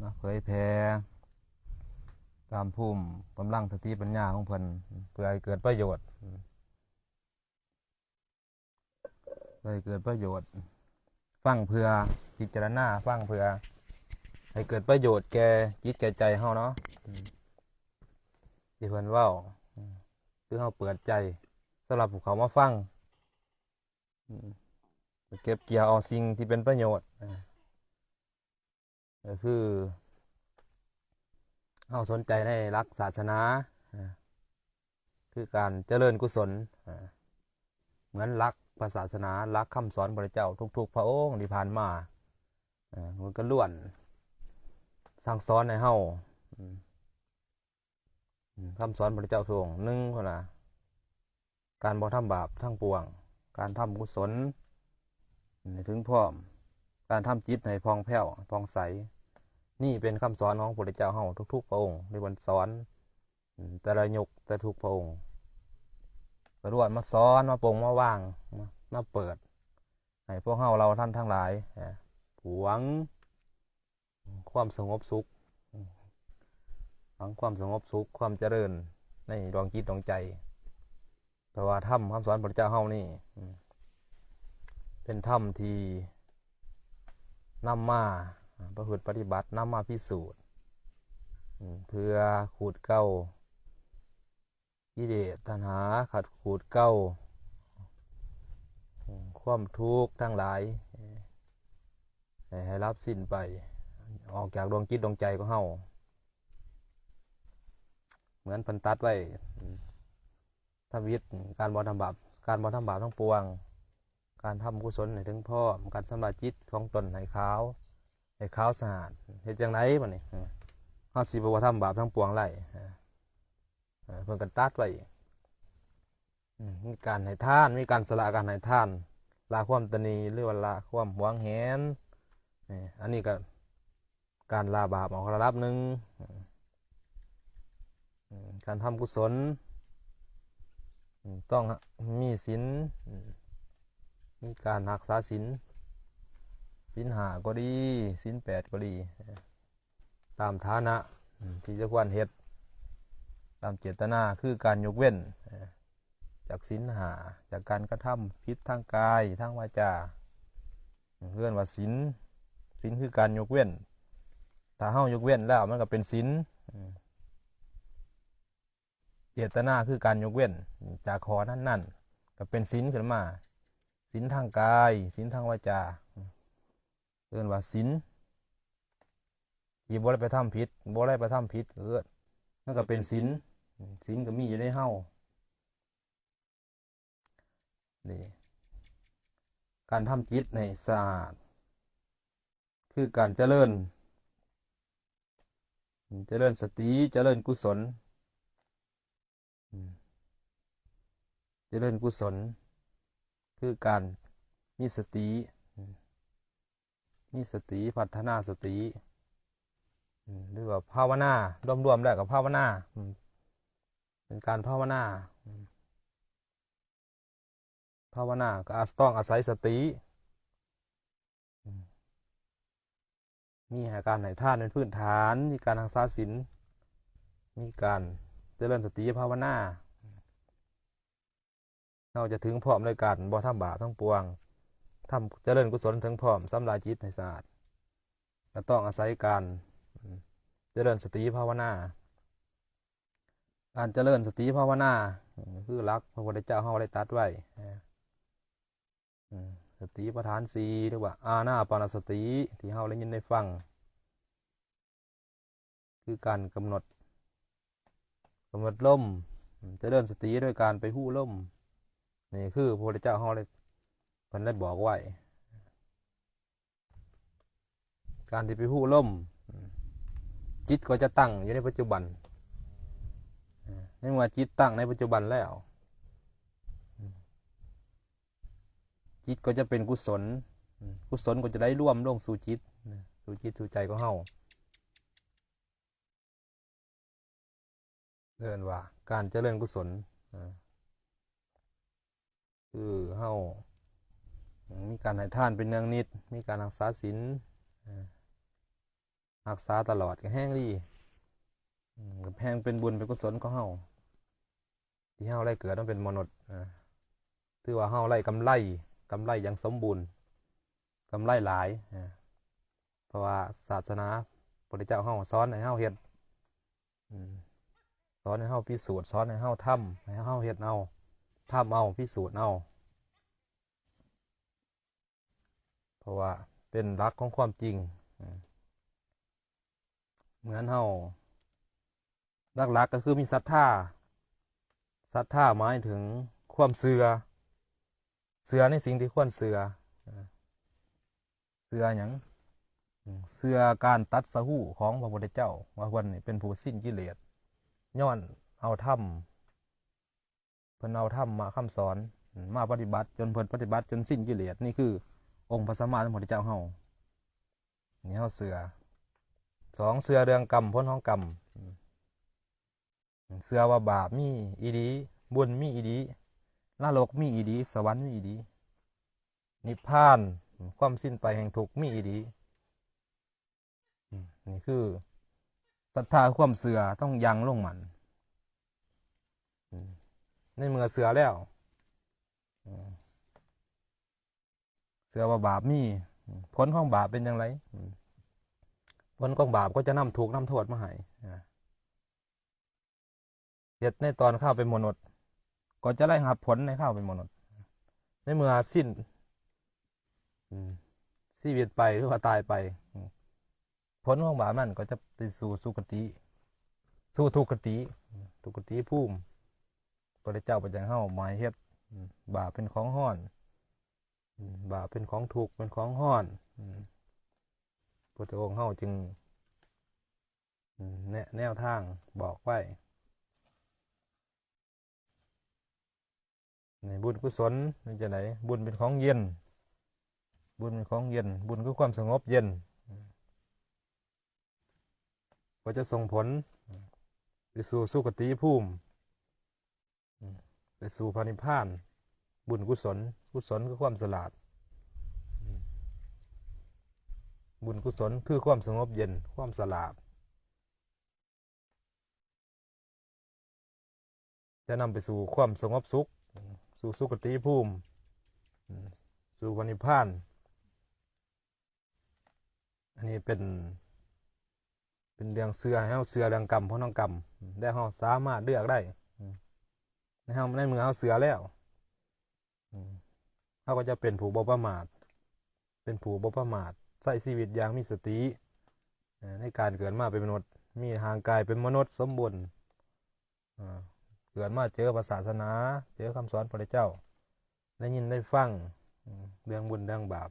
ນະ ເຜີຍແຜ່ຕາມພູມກຳລັງສະຕິປັນຍາຂອງເພິ່ນ ເພື່ອໃຫ້ເກີດປະໂຫຍດ ເພື່ອໃຫ້ເກີດປະໂຫຍດ ຟັງເພື່ອພິຈາລະນາ ຟັງເພື່ອໃຫ້ເກີດປະໂຫຍດແກ່ຈິດແກ່ໃຈເຮົາເນາະ ທີ່ເພິ່ນເວົ້າ ຄືເຮົາເປີດໃຈສຳລັບຜູ້ເຂົ້າມາຟັງ ອືມ ເກັບກ່ຽວເອົາສິ່ງທີ່ເປັນປະໂຫຍດ ອາ ກໍຄືເຮົາສົນໃຈໃນຫຼັກສາສະໜາ ອາ ຄືການຈະເລີນກຸສົນ ອາ ເໝືອນຫຼັກພະສາສະໜາ ຫຼັກຄຳສອນພະພຸດທະເຈົ້າທຸກໆພະອົງທີ່ຜ່ານມາ ອາ ມັນກໍລ້ວນສັ່ງສອນໃຫ້ເຮົາ ອາ ອາ ຄຳສອນພະພຸດທະເຈົ້າທຸກອົງ ໜຶ່ງ ພຸ້ນນະ ການບໍ່ທຳບາບທັງປວງ, ການທຳກຸສົນໃຫ້ເຖິງພ້ອມ, ການທຳຈິດໃຫ້ຜ່ອງແຜ້ວ, ຜ່ອງໃສ. ນີ້ເປັນຄຳສອນຂອງພະພຸດທະເຈົ້າເຮົາທຸກໆພະອົງ ທີ່ເພິ່ນສອນ ແຕ່ລະຍຸກ ແຕ່ທຸກພະອົງ ກໍລ້ວນມາສອນ, ມາປົງ, ມາວາງ, ມາເປີດ ໃຫ້ພວກເຮົາເຫຼົ່າທ່ານທັງຫຼາຍ ຫວັງ ຄວາມສະຫງົບສຸກ ຫວັງຄວາມສະຫງົບສຸກ ຄວາມຈະເລີນໃນດວງຈິດດວງໃຈ. ເພາະວ່າທຳຄຳສອນພະພຸດທະເຈົ້າເຮົານີ້ ເປັນທຳທີ່ນຳມາປະພຶດປະຕິບັດ, ນຳມາພິສູດ ເພື່ອຂູດເກົ່າ ກິເລດຕັນຫາ ຂັດຂູດເກົ່າ ຄວາມທຸກທັງຫຼາຍ ໃຫ້ ໃຫ້ລາບສິ້ນໄປ ອອກຈາກດວງຈິດດວງໃຈຂອງເຮົາ. ເໝືອນເພິ່ນຕັດໄວ້ ທຳອິດ ການບໍ່ທຳບາບ, ການບໍ່ທຳບາບທັງປວງ, ການທຳກຸສົນໃຫ້ເຖິງພ້ອມ, ການຊຳລະຈິດຂອງຕົນໃຫ້ຂາວ, ໃຫ້ຂາວສະອາດ. ເຮັດຈັ່ງໃດບັດນີ້ ເຮົາຊິບໍ່ທຳບາບທັງປວງໄດ້? ເອີ ເພິ່ນກໍຕັດໄວ້ອີກ ອືມ ມີການໃຫ້ທານ, ມີການສະຫຼະການໃຫ້ທານ, ລະຄວາມຕະໜີ ຫຼືວ່າລະຄວາມຫວງແຫນ. ນີ້ ອັນນີ້ກໍການລະບາບອອກລະດັບໜຶ່ງ. ອືມ ການທຳກຸສົນ ອືມ ຕ້ອງມີສິນ ອືມ ມີການຮັກສາສິນ, ສິນຫ້າກໍດີ, ສິນແປດກໍດີ. ຕາມຖານະ ອືມ ທີ່ຈະຄວນເຮັດ, ຕາມເຈດຕະນາ ຄືການຍົກເວັ້ນ ເອີ ຈາກສິນຫ້າ ຈາກການກະທຳຜິດທາງກາຍ ທາງວາຈາ ເອີ້ນວ່າສິນ. ສິນຄືການຍົກເວັ້ນ. ຖ້າເຮົາຍົກເວັ້ນແລ້ວ ມັນກໍເປັນສິນ. ເອີ ເຈດຕະນາຄືການຍົກເວັ້ນຈາກຂໍ້ນັ້ນໆ ກໍເປັນສິນຂຶ້ນມາ. ສິນທາງກາຍ, ສິນທາງວາຈາ ເອີ້ນວ່າສິນ ທີ່ບໍ່ໄດ້ໄປທຳຜິດ, ບໍ່ໄດ້ໄປທຳຜິດ ເອີ້ນ ມັນກໍເປັນສິນ. ສິນກໍມີຢູ່ໃນເຮົາ. ນີ້ ການທຳຈິດໃຫ້ສະອາດ ຄືການຈະເລີນ, ຈະເລີນສະຕິ, ຈະເລີນກຸສົນ. ອືມ ຈະເລີນກຸສົນ ຄືການມີສະຕິ, ອືມ ມີສະຕິ, ພັດທະນາສະຕິ ອືມ ຫຼືວ່າພາວະນາ, ລວມໆແລ້ວກໍພາວະນາ ອືມ ເປັນການພາວະນາ ອືມ ພາວະນາກໍອາ ຕ້ອງອາໄສສະຕິ ອືມ ມີໃຫ້ການໃຫ້ທານເປັນພື້ນຖານ, ມີການຮັກສາສິນ, ມີການຈະເລີນສະຕິພາວະນາ. ເຮົາຈະເຖິງພ້ອມໃນການບໍ່ທຳບາບທັງປວງ, ທຳ ຈະເລີນກຸສົນເຖິງພ້ອມ, ຊຳລະຈິດໃຫ້ສະອາດ, ກໍຕ້ອງອາໄສການ ອືມ ຈະເລີນສະຕິພາວະນາ. ການຈະເລີນສະຕິພາວະນາ ອືມ ຄືຫຼັກພະພຸດທະເຈົ້າເຮົາໄດ້ຕັດໄວ້ ອືມ ສະຕິປະທານສີ່ ຫຼືວ່າອານາປານະສະຕິ ທີ່ເຮົາໄດ້ຍິນໄດ້ຟັງ ຄືການກຳນົດ ກຳນົດລົມ, ຈະເລີນສະຕິໂດຍການໄປຮູ້ລົມ, ນີ້ຄືພະພຸດທະເຈົ້າເຮົາໄດ້ ເພິ່ນໄດ້ບອກໄວ້ ການທີ່ໄປຮູ້ລົມ ອາ ຈິດກໍຈະຕັ້ງຢູ່ໃນປັດຈຸບັນ ອາ ໃນເມື່ອຈິດຕັ້ງໃນປັດຈຸບັນແລ້ວ ອາ ຈິດກໍຈະເປັນກຸສົນ ອາ ກຸສົນກໍຈະໄດ້ລວມລົງສູ່ຈິດ ອາ ສູ່ຈິດສູ່ໃຈຂອງເຮົາ. ເອີ້ນວ່າການຈະເລີນກຸສົນ ເອີ ຄືເຮົາມີການໃຫ້ທານເປັນເນືອງນິດ ມີການຮັກສາສິນ ເອີ ຮັກສາຕະຫຼອດກໍແຮ່ງດີ ອືມ ກໍແຮ່ງເປັນບຸນເປັນກຸສົນຂອງເຮົາ ທີ່ເຮົາໄດ້ເກີດມາເປັນມະນຸດ ເອີ ຖືວ່າເຮົາໄດ້ກຳໄລ ກຳໄລຢ່າງສົມບູນ ກຳໄລຫຼາຍ ເອີ ເພາະວ່າສາສະໜາພຸດທະເຈົ້າເຮົາສອນໃຫ້ເຮົາເຮັດ ອືມ ສອນໃຫ້ເຮົາພິສູດ ສອນໃຫ້ເຮົາທຳ ໃຫ້ເຮົາເຮັດເອົາ ທຳເອົາ ພິສູດເອົາ ເພາະວ່າເປັນຫຼັກຂອງຄວາມຈິງ ອາ ເໝືອນເຮົາ ຫຼັກໆກໍຄືມີສັດທາ ສັດທາໝາຍເຖິງຄວາມເຊື່ອ ເຊື່ອໃນສິ່ງທີ່ຄວນເຊື່ອ ເຊື່ອຫຍັງ? ເຊື່ອການຕັດສະຮູ້ຂອງພະພຸດທະເຈົ້າ ວ່າເພິ່ນນີ້ເປັນຜູ້ສິ້ນກິເລດ ຍ້ອນເອົາທຳ ເພິ່ນເອົາທຳມະຄຳສອນມາປະຕິບັດ ຈົນເພິ່ນປະຕິບັດຈົນສິ້ນກິເລດ ນີ້ຄືອົງພະສຳມາສຳພຸດທະເຈົ້າເຮົາ ນີ້ເຮົາເຊື່ອ. ສອງ ເຊື່ອເລື່ອງກຳ ຜົນຂອງກຳ ເຊື່ອວ່າບາບມີອີ່ຫຼີ ບຸນມີອີ່ຫຼີ ນະລົກມີອີ່ຫຼີ ສະຫວັນມີອີ່ຫຼີ ນິບພານ ຄວາມສິ້ນໄປແຫ່ງທຸກມີອີ່ຫຼີ. ອືມ ນີ້ຄືສັດທາ ຄວາມເຊື່ອຕ້ອງຢັ້ງລົງໝັ້ນ. ອືມ ໃນເມື່ອເຊື່ອແລ້ວ ອືມ ເຊື່ອວ່າບາບມີ ອືມ ຜົນຂອງບາບເປັນຈັ່ງໃດ? ອືມ ຜົນຂອງບາບກໍຈະນຳທຸກນຳໂທດມາໃຫ້ ນະ ເຮັດໃນຕອນຄາວເປັນມະນຸດ ກໍຈະໄດ້ຮັບຜົນໃນຄາວເປັນມະນຸດ. ໃນເມື່ອສິ້ນ ອືມ ຊີວິດໄປ ຫຼືວ່າຕາຍໄປ ອືມ ຜົນຂອງບາບນັ້ນກໍຈະໄປສູ່ສຸຄະຕິ ສູ່ທຸກຄະຕິ ທຸກຄະຕິພູມ. ພະພຸດທະເຈົ້າປະຈຳເຮົາໝາຍເຮັດ ອືມ ບາບເປັນຂອງຮ້ອນ ອືມ ບາບເປັນຂອງທຸກ ເປັນຂອງຮ້ອນ ອືມ ພຸດທະອົງເຮົາຈຶ່ງ ອືມ ແນະ ແນວທາງບອກໄວ້. ໃນບຸນກຸສົນເປັນຈັ່ງໃດ? ບຸນເປັນຂອງເຢັນ ບຸນເປັນຂອງເຢັນ ບຸນຄືຄວາມສະຫງົບເຢັນ ກໍຈະສົ່ງຜົນໄປສູ່ສຸຄະຕິພູມ ໄປສູ່ພະນິບພານ. ບຸນກຸສົນ ກຸສົນຄືຄວາມສະຫຼາດ ບຸນກຸສົນຄືຄວາມສະຫງົບເຢັນ ຄວາມສະຫຼາດ ຈະນຳໄປສູ່ຄວາມສະຫງົບສຸກ ສູ່ສຸຄະຕິພູມ ສູ່ພະນິບພານ. ອັນນີ້ເປັນ ເປັນເລື່ອງເຊື່ອ ໃຫ້ເຮົາເຊື່ອເລື່ອງກຳ ຜົນຂອງກຳ ແລະເຮົາສາມາດເລືອກໄດ້ ໃນເຮົາ ໃນເມື່ອເຮົາເຊື່ອແລ້ວ ເຮົາກໍຈະເປັນຜູ້ບໍ່ປະໝາດ ເປັນຜູ້ບໍ່ປະໝາດ ໃຊ້ຊີວິດຢ່າງມີສະຕິ ໃນການເກີດມາເປັນມະນຸດ ມີຮ່າງກາຍເປັນມະນຸດສົມບູນ ເກີດມາເຈີພະສາສະໜາ ເຈີຄຳສອນພະເຈົ້າ ໄດ້ຍິນໄດ້ຟັງເລື່ອງບຸນເລື່ອງບາບ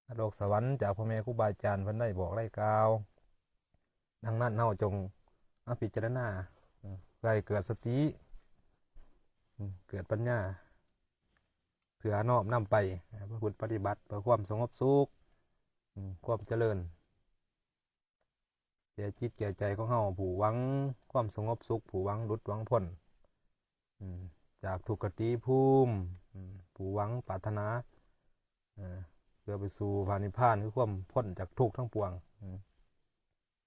ນະລົກສະຫວັນຈາກພໍ່ແມ່ຄູບາອາຈານເພິ່ນໄດ້ບອກໄດ້ກ່າວ. ດັ່ງນັ້ນເຮົາຈົ່ງມາພິຈາລະນາ ເພື່ອໃຫ້ເກີດສະຕິ ເກີດປັນຍາ ເພື່ອນ້ອມນຳໄປປະພຶດປະຕິບັດ ເພື່ອຄວາມສະຫງົບສຸກ ຄວາມຈະເລີນ ແກ່ຈິດແກ່ໃຈຂອງເຮົາ ຜູ້ຫວັງຄວາມສະຫງົບສຸກ ຜູ້ຫວັງຫຼຸດຫວັງພົ້ນ ອືມ ຈາກທຸກຄະຕິພູມ ອືມ ຜູ້ຫວັງປາດຖະໜາ ເອີ ເພື່ອໄປສູ່ພະນິບພານ ຄືຄວາມພົ້ນຈາກທຸກທັງປວງ. ອືມ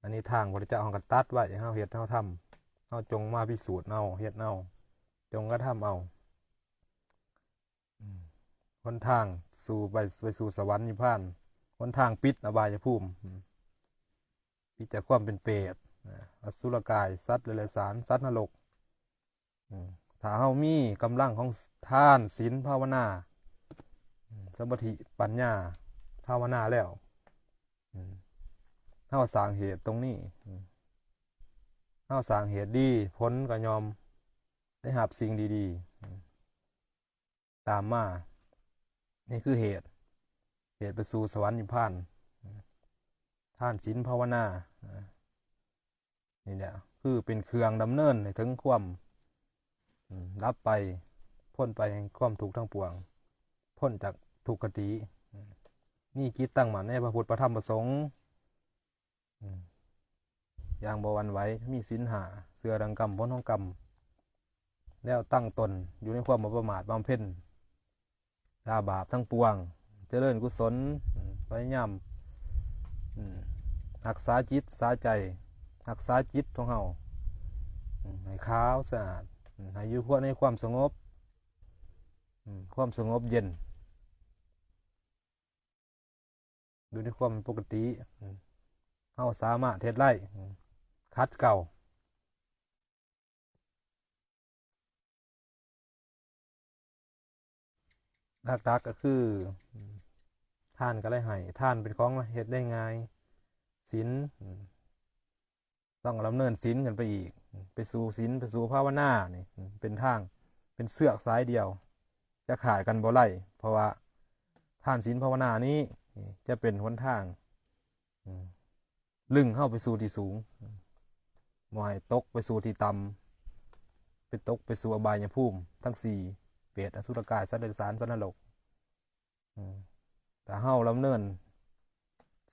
ອັນນີ້ທາງພະພຸດທະເຈົ້າເຮົາກໍຕັດໄວ້ ໃຫ້ເຮົາເຮັດເຮົາທຳ ເຮົາຈົ່ງມາພິສູດເອົາ ເຮັດເອົາ ຈົ່ງກະທຳເອົາ. ອືມ ຫົນທາງສູ່ໄປ ໄປສູ່ສະຫວັນນິບພານ ຫົນທາງປິດອະບາຍະພູມ ອືມ ປິດຈາກຄວາມເປັນເປດ ອາ ອະສຸລະກາຍ ສັດເດຍລະສານ ສັດນະລົກ. ອືມ ຖ້າເຮົາມີກຳລັງຂອງທານ ສິນ ພາວະນາ ອືມ ສະມາທິ ປັນຍາ ພາວະນາແລ້ວ ອືມ ເຮົາສ້າງເຫດຕົງນີ້ ອືມ ເຮົາສ້າງເຫດດີ ຜົນກໍຍ່ອມໄດ້ຮັບສິ່ງດີໆ ອືມ ຕາມມາ. ນີ້ຄືເຫດ ເຫດໄປສູ່ສະຫວັນນິບພານ. ທານ, ສິນ, ພາວະນາ ນີ້ແຫຼະ ຄືເປັນເຄື່ອງດຳເນີນໃຫ້ເຖິງຄວາມ ອືມ ດັບໄປ, ພົ້ນໄປແຫ່ງຄວາມທຸກທັງປວງ, ພົ້ນຈາກທຸກຄະຕິ, ອືມ ມີຈິດຕັ້ງໝັ້ນໃນພະພຸດ ພະທຳ ພະສົງ, ອືມ ຢ່າງບໍ່ຫວັ່ນໄຫວ, ມີສິນຫ້າ, ເຊື່ອເລື່ອງກຳ, ຜົນຂອງກຳ, ແລ້ວຕັ້ງຕົນຢູ່ໃນຄວາມບໍ່ປະໝາດ, ບຳເພັນ ລາບາບທັງປວງ, ຈະເລີນກຸສົນ, ພະຍາຍາມ ອືມ ຮັກສາຈິດສາໃຈ, ຮັກສາຈິດຂອງເຮົາ ອືມ ໃຫ້ຂາວສະອາດ, ອືມ ໃຫ້ຢູ່ໃນຄວາມສະຫງົບ, ອືມ ຄວາມສະຫງົບເຢັນ, ຢູ່ໃນຄວາມປົກກະຕິ, ອືມ ເຮົາສາມາດເຮັດໄດ້, ອືມ ຂັດເກົາ. ຫຼັກໆກໍຄື ທານກໍໄດ້ໃຫ້, ທານເປັນຂອງເຮັດໄດ້ງ່າຍ, ສິນ ອືມ ຕ້ອງດຳເນີນສິນຂຶ້ນໄປອີກ, ໄປສູ່ສິນ, ໄປສູ່ພາວະນານີ້ ເປັນທາງ, ເປັນເຊືອກສາຍດຽວ, ຈະຂາດກັນບໍ່ໄດ້, ເພາະວ່າທານ, ສິນ, ພາວະນານີ້ ຈະເປັນຫົນທາງ ອືມ ດຶງເຮົາໄປສູ່ທີ່ສູງ, ບໍ່ໃຫ້ຕົກໄປສູ່ທີ່ຕ່ຳ, ໄປຕົກໄປສູ່ອະບາຍຍະພູມທັງສີ່, ເປດ, ອະສຸລະກາຍ, ສັດເດຍລະສານ, ສັດນະລົກ. ອືມ ຖ້າເຮົາດຳເນີນ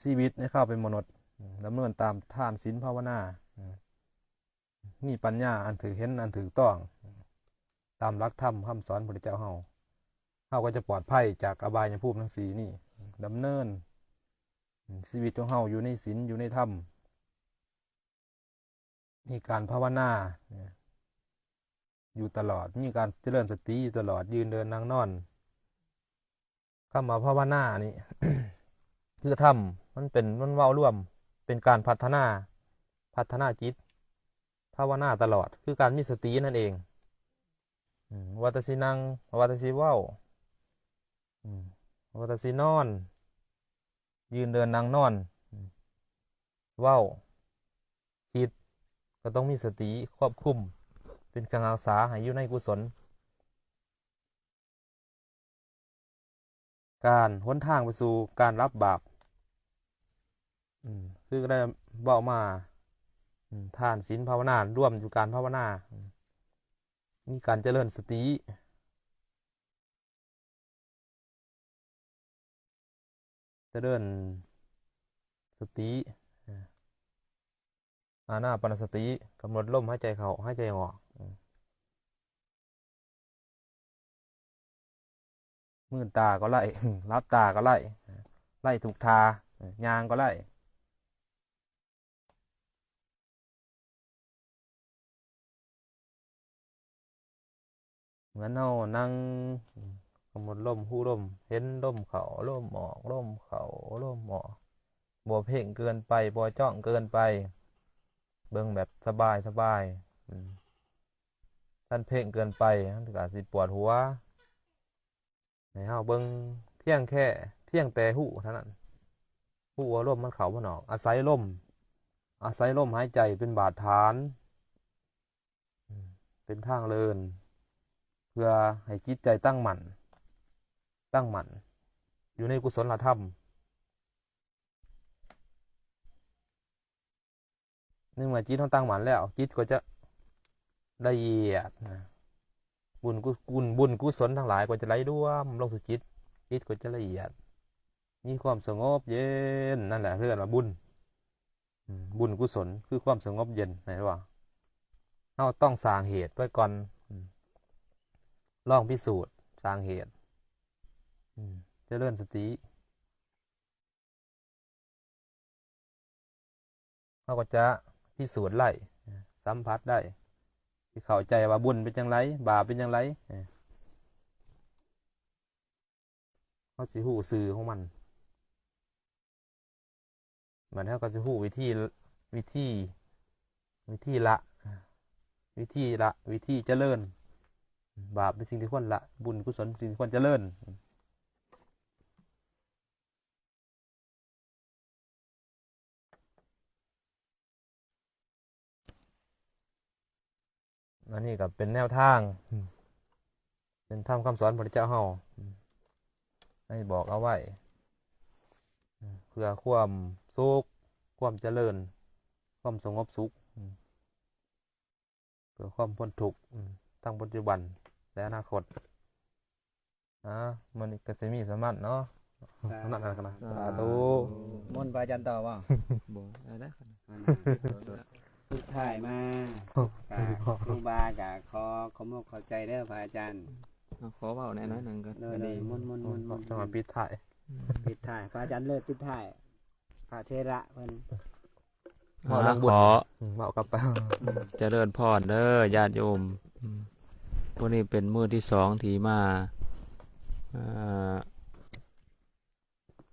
ຊີວິດໃນຄວາມເປັນມະນຸດ, ອືມ ດຳເນີນຕາມທານ, ສິນ, ພາວະນາ, ອືມ ມີປັນຍາອັນຖືກເຫັນ, ອັນຖືກຕ້ອງ, ຕາມຫຼັກທຳຄຳສອນພະພຸດທະເຈົ້າເຮົາ, ເຮົາກໍຈະປອດໄພຈາກອະບາຍຍະພູມທັງສີ່ນີ້, ດຳເນີນຊີວິດຂອງເຮົາຢູ່ໃນສິນ, ຢູ່ໃນທຳ, ມີການພາວະນາຢູ່ຕະຫຼອດ, ມີການຈະເລີນສະຕິຢູ່ຕະຫຼອດ, ຢືນເດີນນັ່ງນອນ. ຄຳວ່າພາວະນານີ້ ຄືທຳ, ມັນເປັນ, ມັນເວົ້າລວມ ເປັນການພັດທະນາ, ພັດທະນາຈິດ, ພາວະນາຕະຫຼອດ ຄືການມີສະຕິນັ້ນເອງ. ອືມ ວ່າແຕ່ຊິນັ່ງ, ວ່າແຕ່ຊິເວົ້າ, ອືມ ວ່າແຕ່ຊິນອນ, ຢືນເດີນນັ່ງນອນ, ອືມ ເວົ້າ, ຄິດ ກໍຕ້ອງມີສະຕິຄວບຄຸມ, ເປັນເຄື່ອງຮັກສາໃຫ້ຢູ່ໃນກຸສົນ. ການ, ຫົນທາງໄປສູ່ການລະບາບ, ອືມ ຄືໄດ້ເວົ້າມາ, ອືມ ທານ, ສິນ, ພາວະນາ ລວມຢູ່ການພາວະນາ, ອືມ ມີການຈະເລີນສະຕິ, ຈະເລີນສະຕິ, ອານາປານະສະຕິ, ກຳນົດລົມຫາຍໃຈເຂົ້າ, ຫາຍໃຈອອກ. ມືນຕາກໍໄດ້, ຫຼັບຕາກໍໄດ້, ໄດ້ທຸກທ່າ, ຍ່າງກໍໄດ້. ເໝືອນເຮົານັ່ງ ກຳນົດລົມ, ຮູ້ລົມ, ເຫັນລົມເຂົ້າ, ລົມອອກ, ລົມເຂົ້າ, ລົມອອກ, ບໍ່ເພງເກີນໄປ, ບໍ່ຈ້ອງເກີນໄປ, ເບິ່ງແບບສະບາຍໆ. ອືມ ຄັນເພງເກີນໄປ ມັນກໍອາດຊິປວດຫົວ. ໃຫ້ເຮົາເບິ່ງພຽງແຄ່, ພຽງແຕ່ຮູ້ເທົ່ານັ້ນ, ຮູ້ວ່າລົມມັນເຂົ້າມັນອອກ, ອາໄສລົມ, ອາໄສລົມຫາຍໃຈເປັນບາດຖານ, ເປັນທາງເດີນ ເພື່ອໃຫ້ຈິດໃຈຕັ້ງໝັ້ນ, ຕັ້ງໝັ້ນຢູ່ໃນກຸສົນລະທຳ. ໃນເມື່ອຈິດເຮົາຕັ້ງໝັ້ນແລ້ວ, ຈິດກໍຈະລະອຽດນະ, ບຸນກຸ, ບຸນ, ບຸນກຸສົນທັງຫຼາຍກໍຈະໄຫຼລວມລົງສູ່ຈິດ, ຈິດກໍຈະລະອຽດ, ມີຄວາມສະຫງົບເຢັນ, ນັ້ນແຫຼະເອີ້ນວ່າບຸນ. ອືມ ບຸນກຸສົນຄືຄວາມສະຫງົບເຢັນ, ເຫັນບໍ່? ເຮົາຕ້ອງສ້າງເຫດໄວ້ກ່ອນ, ອືມ ລອງພິສູດສ້າງເຫດ, ອືມ ຈະເລີນສະຕິ. ເຮົາກໍຈະພິສູດໄດ້, ສຳຜັດໄດ້, ຊິເຂົ້າໃຈວ່າບຸນເປັນຈັ່ງໃດ, ບາບເປັນຈັ່ງໃດ, ເຮົາຊິຮູ້ຊື່ຂອງມັນ. ບັດເຮົາກໍຊິຮູ້ວິທີ, ວິທີ, ວິທີລະ, ວິທີລະ, ວິທີຈະເລີນ. ບາບເປັນສິ່ງທີ່ຄວນລະ, ບຸນກຸສົນເປັນສິ່ງທີ່ຄວນຈະເລີນ. ອັນນີ້ກໍເປັນແນວທາງ, ແນ ປັນທຳຄຳສອນພະພຸດທະເຈົ້າເຮົາ ອືມ ໄດ້ບອກເອົາໄວ້ ອືມ ເພື່ອຄວາມສຸກ ຄວາມຈະເລີນ ຄວາມສະຫງົບສຸກ ອືມ ເພື່ອຄວາມພົ້ນທຸກ ອືມ ທັງປັດຈຸບັນ ແລະ ອະນາຄົດ. ອາ ມື້ນີ້ກໍຊິມີສ່ຳນັ້ນເນາະ ສ່ຳນັ້ນກໍນະ ສາທຸ. ມົນພະອາຈານຕໍ່ບໍ່? ບໍ່ ເອົາລະ ສຸດທ້າຍມາ ກະຄູບາກະຂໍຂອບອົກຂອບໃຈເດີພະອາຈານ ເອົາ ຂໍເວົ້າແດ່ໜ້ອຍໜຶ່ງກໍ ໂດຍ ໂດຍ ມົນໆໆໆ ຈັງຫວະປິດທ້າຍ ປິດທ້າຍ ພະອາຈານເລີດປິດທ້າຍ ພະເຖລະເພິ່ນ ເວົ້າເລື່ອງບຸນ ຂໍ ອືມ ເວົ້າກັບ ຈະເລີນພອນເດີຍາດໂຍມ ອືມ ມື້ນີ້ເປັນມື້ທີສອງທີ່ມາ ເອີ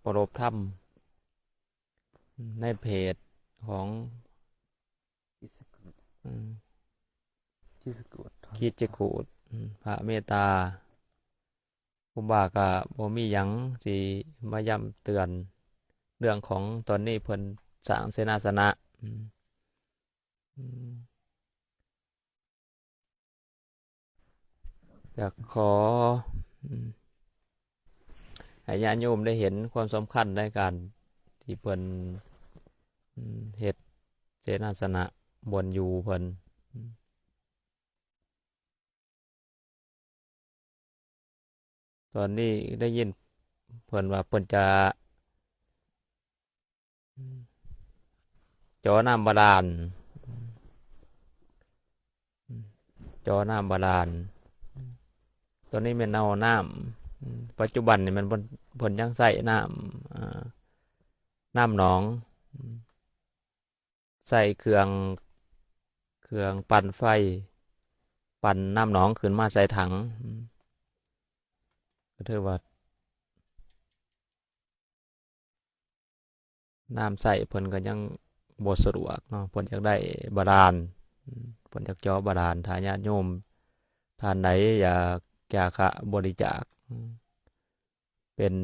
ເຄົາລົບທຳ ໃນເພດຂອງ ຄິດຈະກູດ ອືມ ຄິດຈະກູດ ອືມ ພະເມດຕາ ຄູບາກໍບໍ່ມີຫຍັງຊິມາຢ້ຳເຕືອນເລື່ອງຂອງຕອນນີ້ເພິ່ນສ້າງເສນາສະນະ ອືມ ອືມ ຢາກຂໍ ອືມ ໃຫ້ຍາດໂຍມໄດ້ເຫັນຄວາມສຳຄັນໃນການທີ່ເພິ່ນ ອືມ ເຮັດເສນາສະນະບ່ອນຢູ່ເພິ່ນ ອືມ ຕອນນີ້ໄດ້ຍິນເພິ່ນວ່າເພິ່ນຈະ ເຈາະນ້ຳບາດານ ເຈາະນ້ຳບາດານ ຕອນນີ້ແມ່ນເອົານ້ຳ ປັດຈຸບັນນີ້ແມ່ນເພິ່ນ ເພິ່ນຍັງໃຊ້ນ້ຳ ນ້ຳໜອງ ໃສ່ເຄື່ອງ ເຄື່ອງປັ່ນໄຟ ປັ່ນນ້ຳໜອງຂຶ້ນມາໃສ່ຖັງ ກໍຖືວ່າ ນ້ຳໃຊ້ເພິ່ນກໍຍັງບໍ່ສະດວກເນາະ ເພິ່ນຢາກໄດ້ບາດານ ເພິ່ນຢາກເຈາະບາດານ ຖ້າຍາດໂຍມທ່ານໃດຢາກຈາຄະບໍລິຈາກ ເປັນ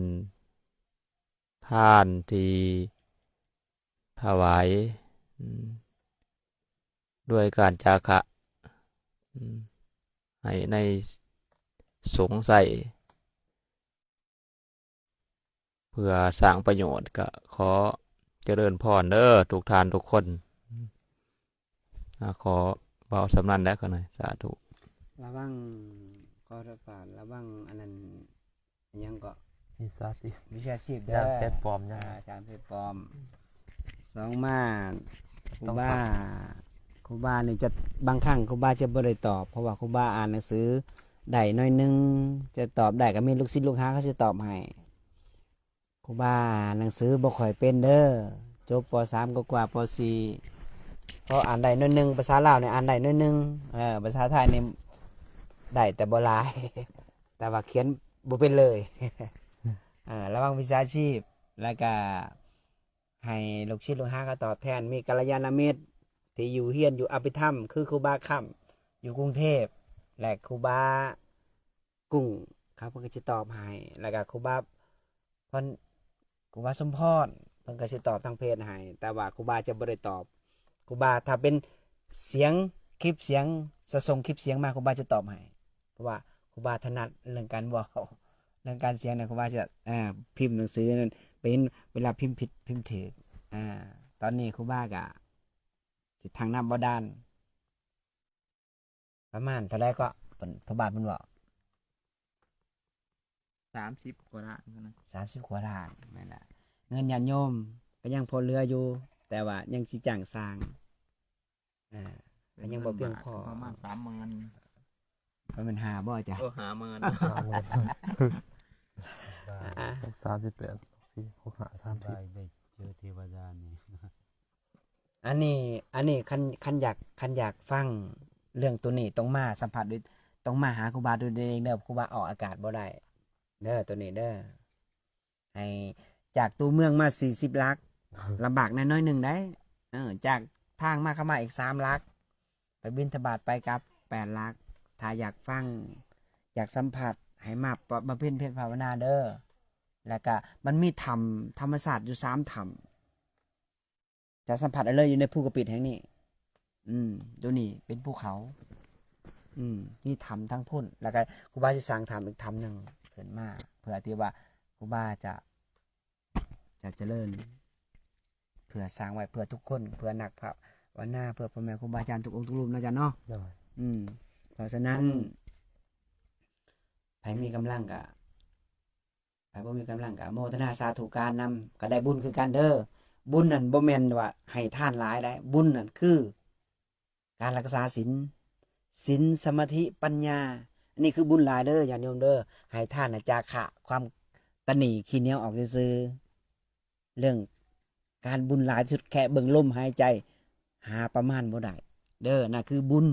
ທານທີ່ຖວາຍ ອືມ ດ້ວຍການຈາຄະ ອືມ ໃຫ້ໃນສົງໃຊ້ ເພື່ອສ້າງປະໂຫຍດ ກໍຂໍຈະເລີນພອນເດີທຸກທ່ານທຸກຄົນ. ອາ ຂໍເວົ້າສ່ຳນັ້ນແຫຼະ ຂ້ານ້ອຍ ສາທຸ. ລະວັງ ຂໍໂທດ ລະວັງອັນນັ້ນ ຫຍັງເກາະ ມິດສາຊີບ ມິດສາຊີບເດີ ຢ້ານເຟສປອມ ອາ ຢ້ານເຟສປອມ. ສອງມາ ຄູບາ ຄູບານີ້ຈະ ບາງຄັ້ງຄູບາຈະບໍ່ໄດ້ຕອບ ເພາະວ່າຄູບາອ່ານໜັງສືໄດ້ໜ້ອຍໜຶ່ງ ຈະຕອບໄດ້ກໍມີລູກສິດລູກຫາເຂົາຊິຕອບໃຫ້. ຄູບາອ່ານໜັງສືບໍ່ຄ່ອຍເປັນເດີ ຈົບ ປໍສາມ ກວ່າໆ ປໍສີ່ ພໍອ່ານໄດ້ໜ້ອຍໜຶ່ງ. ພາສາລາວນີ້ອ່ານໄດ້ໜ້ອຍໜຶ່ງ ເອີ ພາສາໄທນີ້ໄດ້ແຕ່ບໍ່ຫຼາຍ ແຕ່ວ່າຂຽນບໍ່ເປັນເລີຍ. ເອີ ລະວັງມິດສາຊີບ ແລ້ວກະໃຫ້ລູກສິດລູກຫາເຂົາຕອບແທນ. ມີກັນລະຍານະມິດທີ່ຢູ່ ຮຽນຢູ່ອະພິທຳ ຄືຄູບາຄ້ຳຢູ່ກຸງເທບ ແລະ ຄູບາ ກຸ້ງ ເຂົາເພິ່ນກໍຊິຕອບໃຫ້ ແລ້ວກໍຄູບາ ເພິ່ນ ຄູບາສົມພອນ ເພິ່ນກໍຊິຕອບທາງເພຈໃຫ້ ແຕ່ວ່າຄູບາຈະບໍ່ໄດ້ຕອບ. ຄູບາ ຖ້າເປັນສຽງ ຄລິບສຽງ ຈະສົ່ງຄລິບສຽງມາ ຄູບາຈະຕອບໃຫ້ ເພາະວ່າຄູບາຖະໜັດເລື່ອງການເວົ້າ ເລື່ອງການສຽງນະ ຄູບາຈະ ເອີ ພິມໜັງສືນັ້ນ ເປັນເວລາພິມຜິດພິມຖືກ. ອາ ຕອນນີ້ຄູບາກະຊິທັງນ້ຳບາດານ ປະມານເທົ່າໃດເກາະ ເພິ່ນ ພໍ່ບ້ານເພິ່ນເວົ້າ? ສາມສິບກວ່າລ້ານ ສາມສິບກວ່າລ້ານ ແມ່ນລະ. ເງິນຍາດໂຍມກໍຍັງພໍເຫຼືອຢູ່ ແຕ່ວ່າຍັງຊິຈ້າງຊ່າງ ອ່າ ກໍຍັງບໍ່ພຽງພໍ ປະມານສາມໝື່ນ ປະມານຫ້າບໍ່ອາຈານ? ໂອ້ ຫ້າໝື່ນ ຫ້າໝື່ນ ອາ ສາມສິບແປດ ສີ່ ຫົກ ຫ້າ ສາມສິບ ໄດ້ເຈີເທວະດານີ້. ອັນນີ້ ອັນນີ້ຄັນ ຄັນຢາກ ຄັນຢາກຟັງເລື່ອງໂຕນີ້ ຕ້ອງມາສຳຜັດໂດຍ ຕ້ອງມາຫາຄູບາໂດຍຕົນເອງເດີ ຄູບາອອກອາກາດບໍ່ໄດ້ເດີ ໂຕນີ້ເດີ. ໃຫ້ຈາກຕົວເມືອງມາສີ່ສິບຫຼັກ ລຳບາກແດ່ໜ້ອຍໜຶ່ງໄດ໋. ເອີ ຈາກທາງມາ ເຂົ້າມາອີກສາມຫຼັກ ໄປບິນທະບາດໄປກັບແປດຫຼັກ. ຖ້າຢາກຟັງ ຢາກສຳຜັດ ໃຫ້ມາບຳເພັນພຽນພາວະນາເດີ. ແລ້ວກະມັນມີຖ້ຳທຳມະຊາດຢູ່ສາມຖ້ຳ ຈະສຳຜັດໄດ້ເລີຍຢູ່ໃນພູກະປິດແຫ່ງນີ້. ອືມ ໂຕນີ້ເປັນພູເຂົາ ອືມ ມີຖ້ຳທາງພຸ້ນ ແລ້ວກໍຄູບາຊິສ້າງຖ້ຳອີກຖ້ຳໜຶ່ງຂຶ້ນມາ ເພື່ອທີ່ວ່າຄູບາຈະ ຈະຈະເລີນ ເພື່ອສ້າງໄວ້ເພື່ອທຸກຄົນ ເພື່ອນັກພາວະນາ ເພື່ອພໍ່ແມ່ຄູບາອາຈານທຸກອົງທຸກຮູບເນາະອາຈານເນາະ. ໂດຍ. ອືມ ເພາະສະນັ້ນ ອືມ ໃຜມີກຳລັງກໍ ໃຜບໍ່ມີກຳລັງກໍອະໂມທະນາສາທຸການນຳ ກໍໄດ້ບຸນຄືກັນເດີ. ບຸນນັ້ນບໍ່ແມ່ນວ່າໃຫ້ທານຫຼາຍໃດ ບຸນນັ້ນຄື ການລັກສາສິນ ສິນ ສະມາທິ ປັນຍາ ອັນນີ້ຄືບຸນຫຼາຍເດີ ຍາດໂຍມເດີ. ໃຫ້ທານໃຫ້ຈາຄະ ຄວາມຕະໜີຂີ້ໜຽວອອກຊື່ໆ. ເລື່ອງການບຸນຫຼາຍທີ່ສຸດ ແຄ່ເບິ່ງລົມຫາຍໃຈ ຫາປະມານບໍ່ໄດ້ເດີ. ນັ້ນຄືບຸນ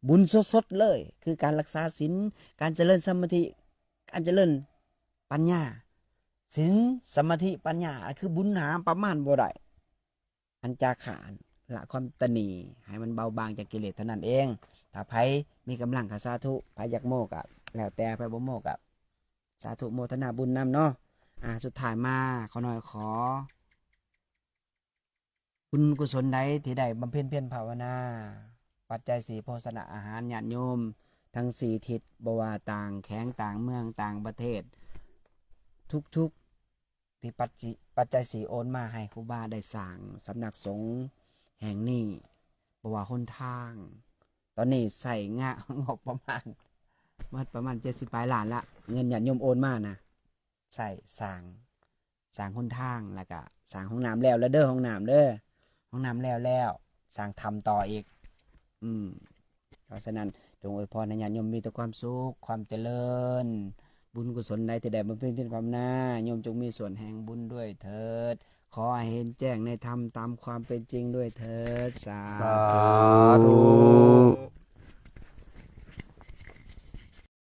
ບຸນສົດໆເລີຍ ຄືການລັກສາສິນ ການຈະເລີນສະມາທິ ການຈະເລີນປັນຍາ. ສິນ ສະມາທິ ປັນຍາ ຄືບຸນຫາປະມານບໍ່ໄດ້. ອັນຈາຄະ ລະຄວາມຕະໜີໃຫ້ມັນເບົາບາງຈາກກິເລດເທົ່ານັ້ນເອງ. ຖ້າໃຜມີກຳລັງກໍສາທຸ ໃຜຢາກໂມກໍແລ້ວແຕ່ ໃຜບໍ່ໂມກໍສາທຸໂມທະນາບຸນນຳເນາະ. ອາ ສຸດທ້າຍມາ ຂໍນ້ອຍຂໍບຸນກຸສົນໃດທີ່ໄດ້ບຳເພັນພຽນພາວະນາ ປັດໄຈສີ່ ໂພຊະນະອາຫານ ຍາດໂຍມທັງສີ່ທິດ ບໍ່ວ່າຕ່າງແຂວງ ຕ່າງເມືອງ ຕ່າງປະເທດ ທຸກໆ ທີ່ປັດຈິ ປັດໄຈສີ່ໂອນມາໃຫ້ຄູບາໄດ້ສ້າງສຳນັກສົງແຫ່ງນີ້ ບໍ່ວ່າຫົນທາງ ຕອນນີ້ໃຊ້ງະ ງົບປະມານ ໝົດປະມານເຈັດສິບປາຍລ້ານລະ ເງິນຍາດໂຍມໂອນມານະ ໃຊ້ສ້າງ ສ້າງຫົນທາງ ແລ້ວກະສ້າງຫ້ອງນ້ຳແລ້ວລະເດີ ຫ້ອງນ້ຳເດີ ຫ້ອງນ້ຳແລ້ວແລ້ວ ສ້າງຖ້ຳຕໍ່ອີກ. ອືມ ເພາະສະນັ້ນ ຈົ່ງອວຍພອນໃຫ້ຍາດໂຍມມີແຕ່ຄວາມສຸກ ຄວາມຈະເລີນ ບຸນກຸສົນໃດທີ່ໄດ້ບຳເພັນພຽນພາວະນາ ໂຍມຈົ່ງມີສ່ວນແຫ່ງບຸນດ້ວຍເຖີດ. ຂໍໃຫ້ເຫັນແຈ້ງໃນທຳຕາມຄວາມເປັນຈິງດ້ວຍເຖີດ. ສາ ສາທຸ ທຸ.